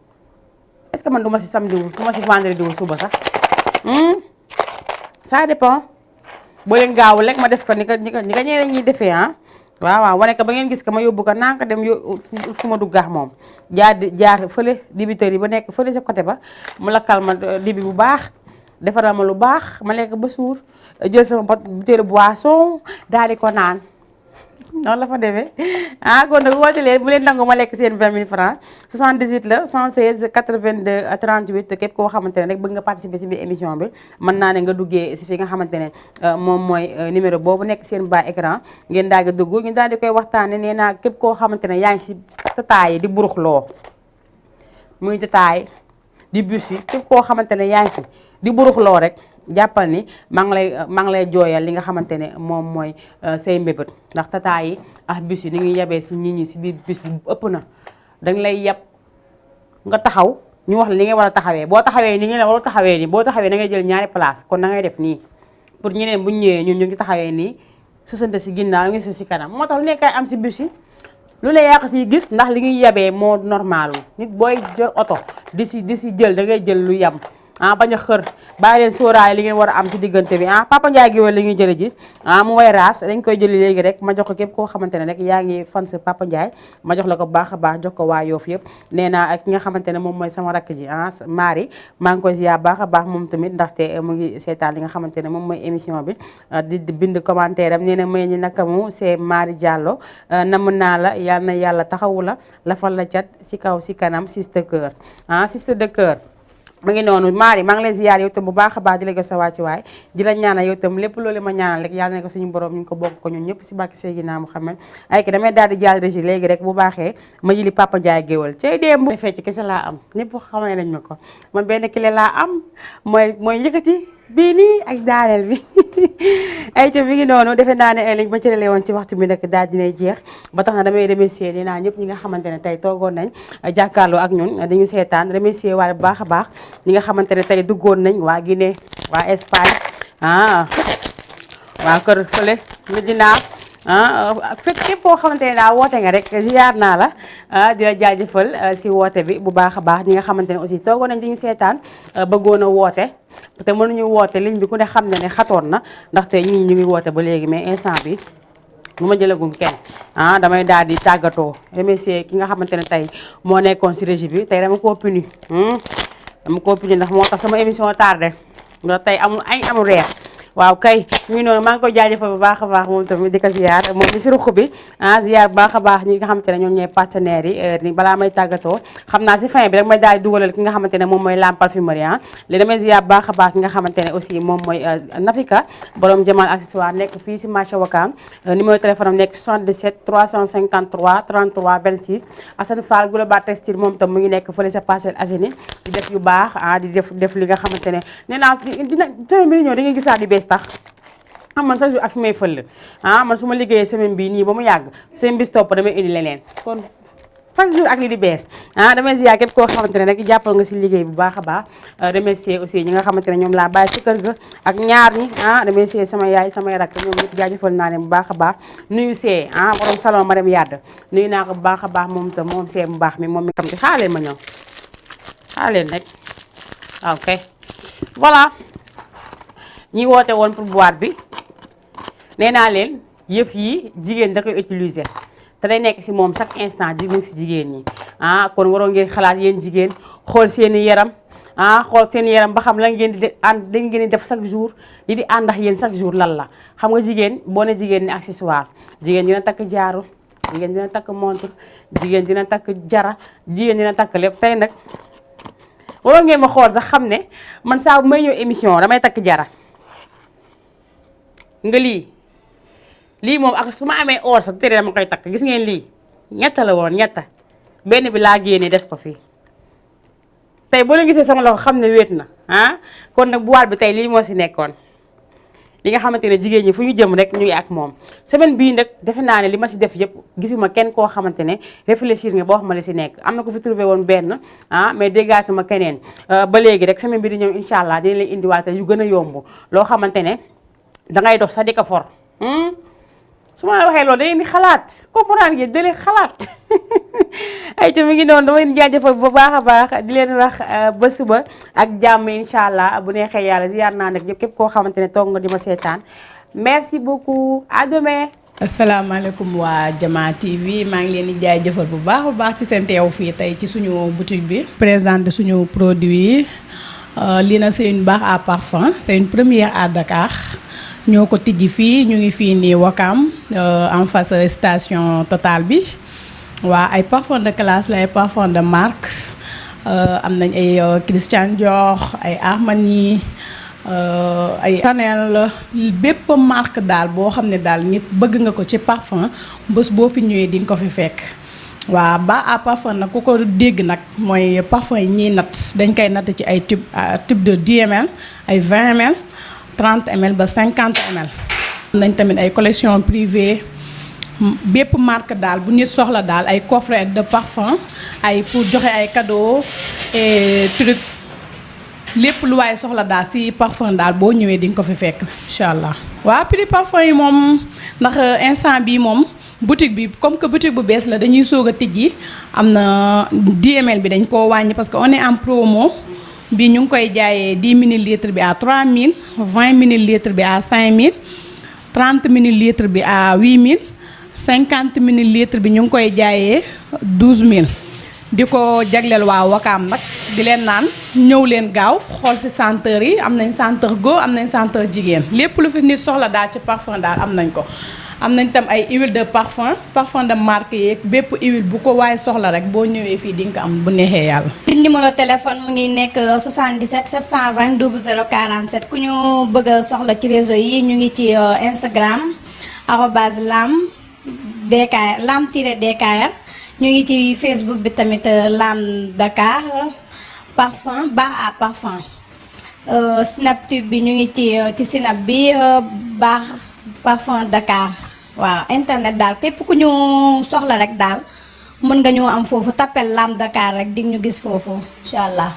A: est-ce que man du ma si samedi wu du ma si vendredi wu suba sax ça dépend boo leen gaawul rek ma def ko ni ka ñeneen ñuy defee waaw wane ko ba ngeen gis ko ma yóbbu ko naa ko dem fu ma duggaax moom jaar fële dibiteurs yi ba nekk fële sa côté ba mu lakkal ma dibi bu baax defaral ma lu baax ma lekk ba suur jël sama butéelu boisson daal di ko naan noonu la fa demee kon nag woote leen bu leen nangu ma lekk seen 20 000 francs 78 la 116 82 38 képp koo xamante ne rek bëgg nga participer si biir émission bi mën naa ne nga duggee si fi nga xamante ne moom mooy numéro boobu nekk seen bas écran ngeen daal di dugg ñu daal di koy waxtaane nee naa képp koo xamante ne yaa ngi si tataay yi di buruxloo muy tataay di bus yi képp koo xamante ne yaa ngi fi di buruxloo rek jàppal ni maa ngi lay jooyal li nga xamante ne moom mooy say mbébét ndax tata yi ak bus yi ni ngi yebee si nit ñi si biir bus bi ëpp na dañ lay yeb nga taxaw ñu wax la li ngay war a taxawee boo taxawee ni ñu ne war a taxawee nii boo taxawee da ngay jël ñaari place kon da ngay def nii pour ñeneen buñ ñëwee ñun ñu ngi taxawee nii sosante si ginnaaw ngi si kanam moo tax lu nekkay am si bus yi lu la yàq si gis ndax li ngi yebee moo normal nit booy jël oto di si jël da ngay jël lu yem bañ a xër bàyyi leen sóoraay li ngeen war a am ci diggante bi Papa Ndiaye Guèye li ñuy jële ji mu way raas dañ koy jëli léegi rek ma jox ko képp koo xamante ne rek yaa ngi fan sa Papa Ndiaye ma jox la ko baax a baax jox ko waa Yoof yëpp nee naa ak ki nga xamante ne moom mooy sama rakk ji Marie maa ngi koy ziar baax a baax moom tamit ndaxte mu ngi seetaan li nga xamante ne moom mooy émission bi di bind commentaire am nee na may ñi naka mu c'est Marie Diallo nam naa la yal na yàlla taxawu la lafal la cat si kaw si kanam sister de cœur sister de cœur ma ngi noonu Marie maa ngi lay ziar yow tam bu baax a baax di la gis sa wàccu waay di la ñaanal yow tam lépp loolu ma ñaanal rek yàlla na ko suñu borom ñu ngi ko bokk ko ñun ñëpp si barke Seydina Muhammad ay ki damay daal di jaar régi léegi rek bu baaxee ma jëli Papa Ndiaye géwal cay démb fecc kese laa am ñëpp xamee nañ ma ko man benn clé laa am mooy yëkkati bii nii ak daaneel bi ay ca mi ngi noonu defe naa ne liñ ma cërale woon ci waxtu bi nag daal dinay jeex ba tax na damay remercier dinaa ñëpp ñi nga xamante ne tey toogoon nañ jàkkaarloo ak ñun dañu seetaan remercier waale bu baax a baax ñi nga xamante ne tey duggoon nañ waa Guinée waa Espagne waa kër fële Medina fekk képp koo xamante ne daa woote nga rek ziar naa la di la jaajëfal si woote bi bu baax a baax ñi nga xamante ne aussi toogoon nañ diñu seetaan bëggoon a woote te mënuñu woote ligne bi ku ne xam ne xatoon na ndaxte ñii ñu ngi woote ba léegi mais instant bi bu ma jëlagum kenn damay daal di tàggatoo remercier ki nga xamante ne tey moo nekkoon si régie bi tey dama koo puni ndax moo tax sama émission tardé ndax tey amul reer waaw kay ñu ngi noonu maa ngi koy jaajëfal bu baax a baax moom tamit di ko ziar moom mi si ruq bi ziar bu baax a baax ñi nga xamante ne ñoom ñooy partenaires yi ni balaa may tàggatoo xam naa si fin bi rek may daal di dugalal ki nga xamante ne moom mooy Lam Parfumerie li damay ziar bu baax a baax ki nga xamante ne aussi moom mooy Nafika borom Jamal accessoire nekk fii si marché Wakam numéro téléphone am nekk 77 353 33 26 Assane Fall Global Textile moom tam mu ngi nekk fële sa Parcelles Assainies di def yu baax di def li nga xamante ne nee naa dina semaine bi ñëw di nga gisaat di bees tax man chaque jour ak fi may fël man su ma liggéeyee semaine bii nii ba mu yàgg semaine bis topp damay indi leneen kon chaque jour ak li di bees damay ziar képp koo xamante ne rek jàppal nga si liggéey bu baax a baax remercier aussi ñi nga xamante ne ñoom laa bàyyi si kër ga ak ñaar ñi remercier sama yaay samay rakk ñoom ñëpp jaajëfal naa leen bu baax a baax nuyu see borom salon ma dem yàdd nuyu naa ko bu baax a baax moom tam moom see bu baax mi moom mi xam te xaar leen ma ñëw xaar leen rek ok voilà ñi woote woon pour boîte bi nee naa leen yëf yi jigéen da koy utiliser te day nekk si moom chaque instant jigéen si jigéen ñi kon waroo ngeen xalaat yéen jigéen xool seeni yaram xool seeni yaram ba xam la ngeen di ànd dañ ngeen di def chaque jour li di ànd ak yéen chaque jour lan la xam nga jigéen boo ne jigéen ni accessoire jigéen dina takk jaaru jigéen dina takk montre jigéen dina takk jara jigéen dina takk lépp tey nag waroo ngeen ma xool sax xam ne man saa bu may ñëw émission damay takk jara nga lii moom ak su ma amee or sax tere dama koy takk gis ngeen lii ñetta la woon ñetta benn bi laa génnee def ko fii tey boo leen gisee sama loxo xam ne wéet na kon nag boîte bi tey lii moo si nekkoon li nga xamante ne jigéen ñi fu ñu jëm rek ñu ngi ak moom semaine bii nag defe naa ne li ma si def yëpp gisuma kenn koo xamante ne réfléchir nga ba wax ma li si nekk am na ko fi trouvé woon benn mais déggaatuma keneen ba léegi rek semaine bi di ñëw incha allah dina leen indiwaate yu gën a yomb loo xamante ne dangay dox sax di ko for su ma waxee loolu da ngeen di xalaat comprendre ngeen da leen xalaat ay ca mi ngi noonu dama leen jaajëfal bu baax a baax di leen wax ba suba ak jàmm incha allah bu neexee yàlla ziar naa nag ñëpp képp koo xamante ne toog nga di ma seetaan merci beaucoup à demain.
B: asalaamaaleykum waa Jama TV maa ngi leen di jaajëfal bu baax a baax ci seen teew fii tey ci suñu boutique bi. présenter suñu produit lii na c'est une barre à parfum c'est une première à Dakar. ñoo ko tijji fii ñu ngi fii nii Wakam en face station Total bi waa ay parfum de classe la ay parfum de marque am nañ ay Christian Dior ay Armani ay Chanel bépp marque daal boo xam ne daal nit bëgg nga ko ci parfum bés boo fi ñëwee di nga ko fi fekk waa ba à parfum nag ku ko dégg nag mooy parfum yi ñiy natt dañ koy natt ci ay tube de 10 ml ay 20 ml 30 ml ba 50 ml. am nañ tamit ay collection privée bépp marque daal bu nit soxla daal ay coffret de parfum ay pour joxe ay cadeau et truc lépp lu waaye soxla daal si parfum daal boo ñëwee di nga ko fi fekk incha allah. waaw prix parfum yi moom ndax instant bii moom boutique bi comme que boutique bu bees la dañuy soog a tijji am na 10 ml bi dañ koo wàññi parce que on est en promo. bi ñu ngi koy jaayee 10 millilitres bi à 3000 20 millilitres bi à 5000 30 millilitres bi à 8000 50 millilitres bi ñu ngi koy jaayee 12000 di ko jagleel waa Wakaam nag di leen naan ñëw leen gaaw xool ci senteur yi am nañ senteur góor am nañ senteur jigéen lépp lu fi nit soxla daal ci parfum daal am nañ ko. am nañ tam ay huile de parfum de marque yeeg bépp huile bu ko waaye soxla rek boo ñëwee fii di nga ko am bu neexee yàlla.
C: numéro téléphone mu ngi nekk 77 720 00 47 ku ñu bëgg a soxla ci réseau yi ñu ngi ci Instagram @lam-DKR ñu ngi ci Facebook bi tamit Lam Dakar parfum bar à parfum Snaptube bi ñu ngi ci Snap bi bar parfum Dakar. waaw internet daal képp ku ñu soxla rek daal mën nga ñoo am foofu tapel Lam Dakar rek di ñu gis foofu incha allah.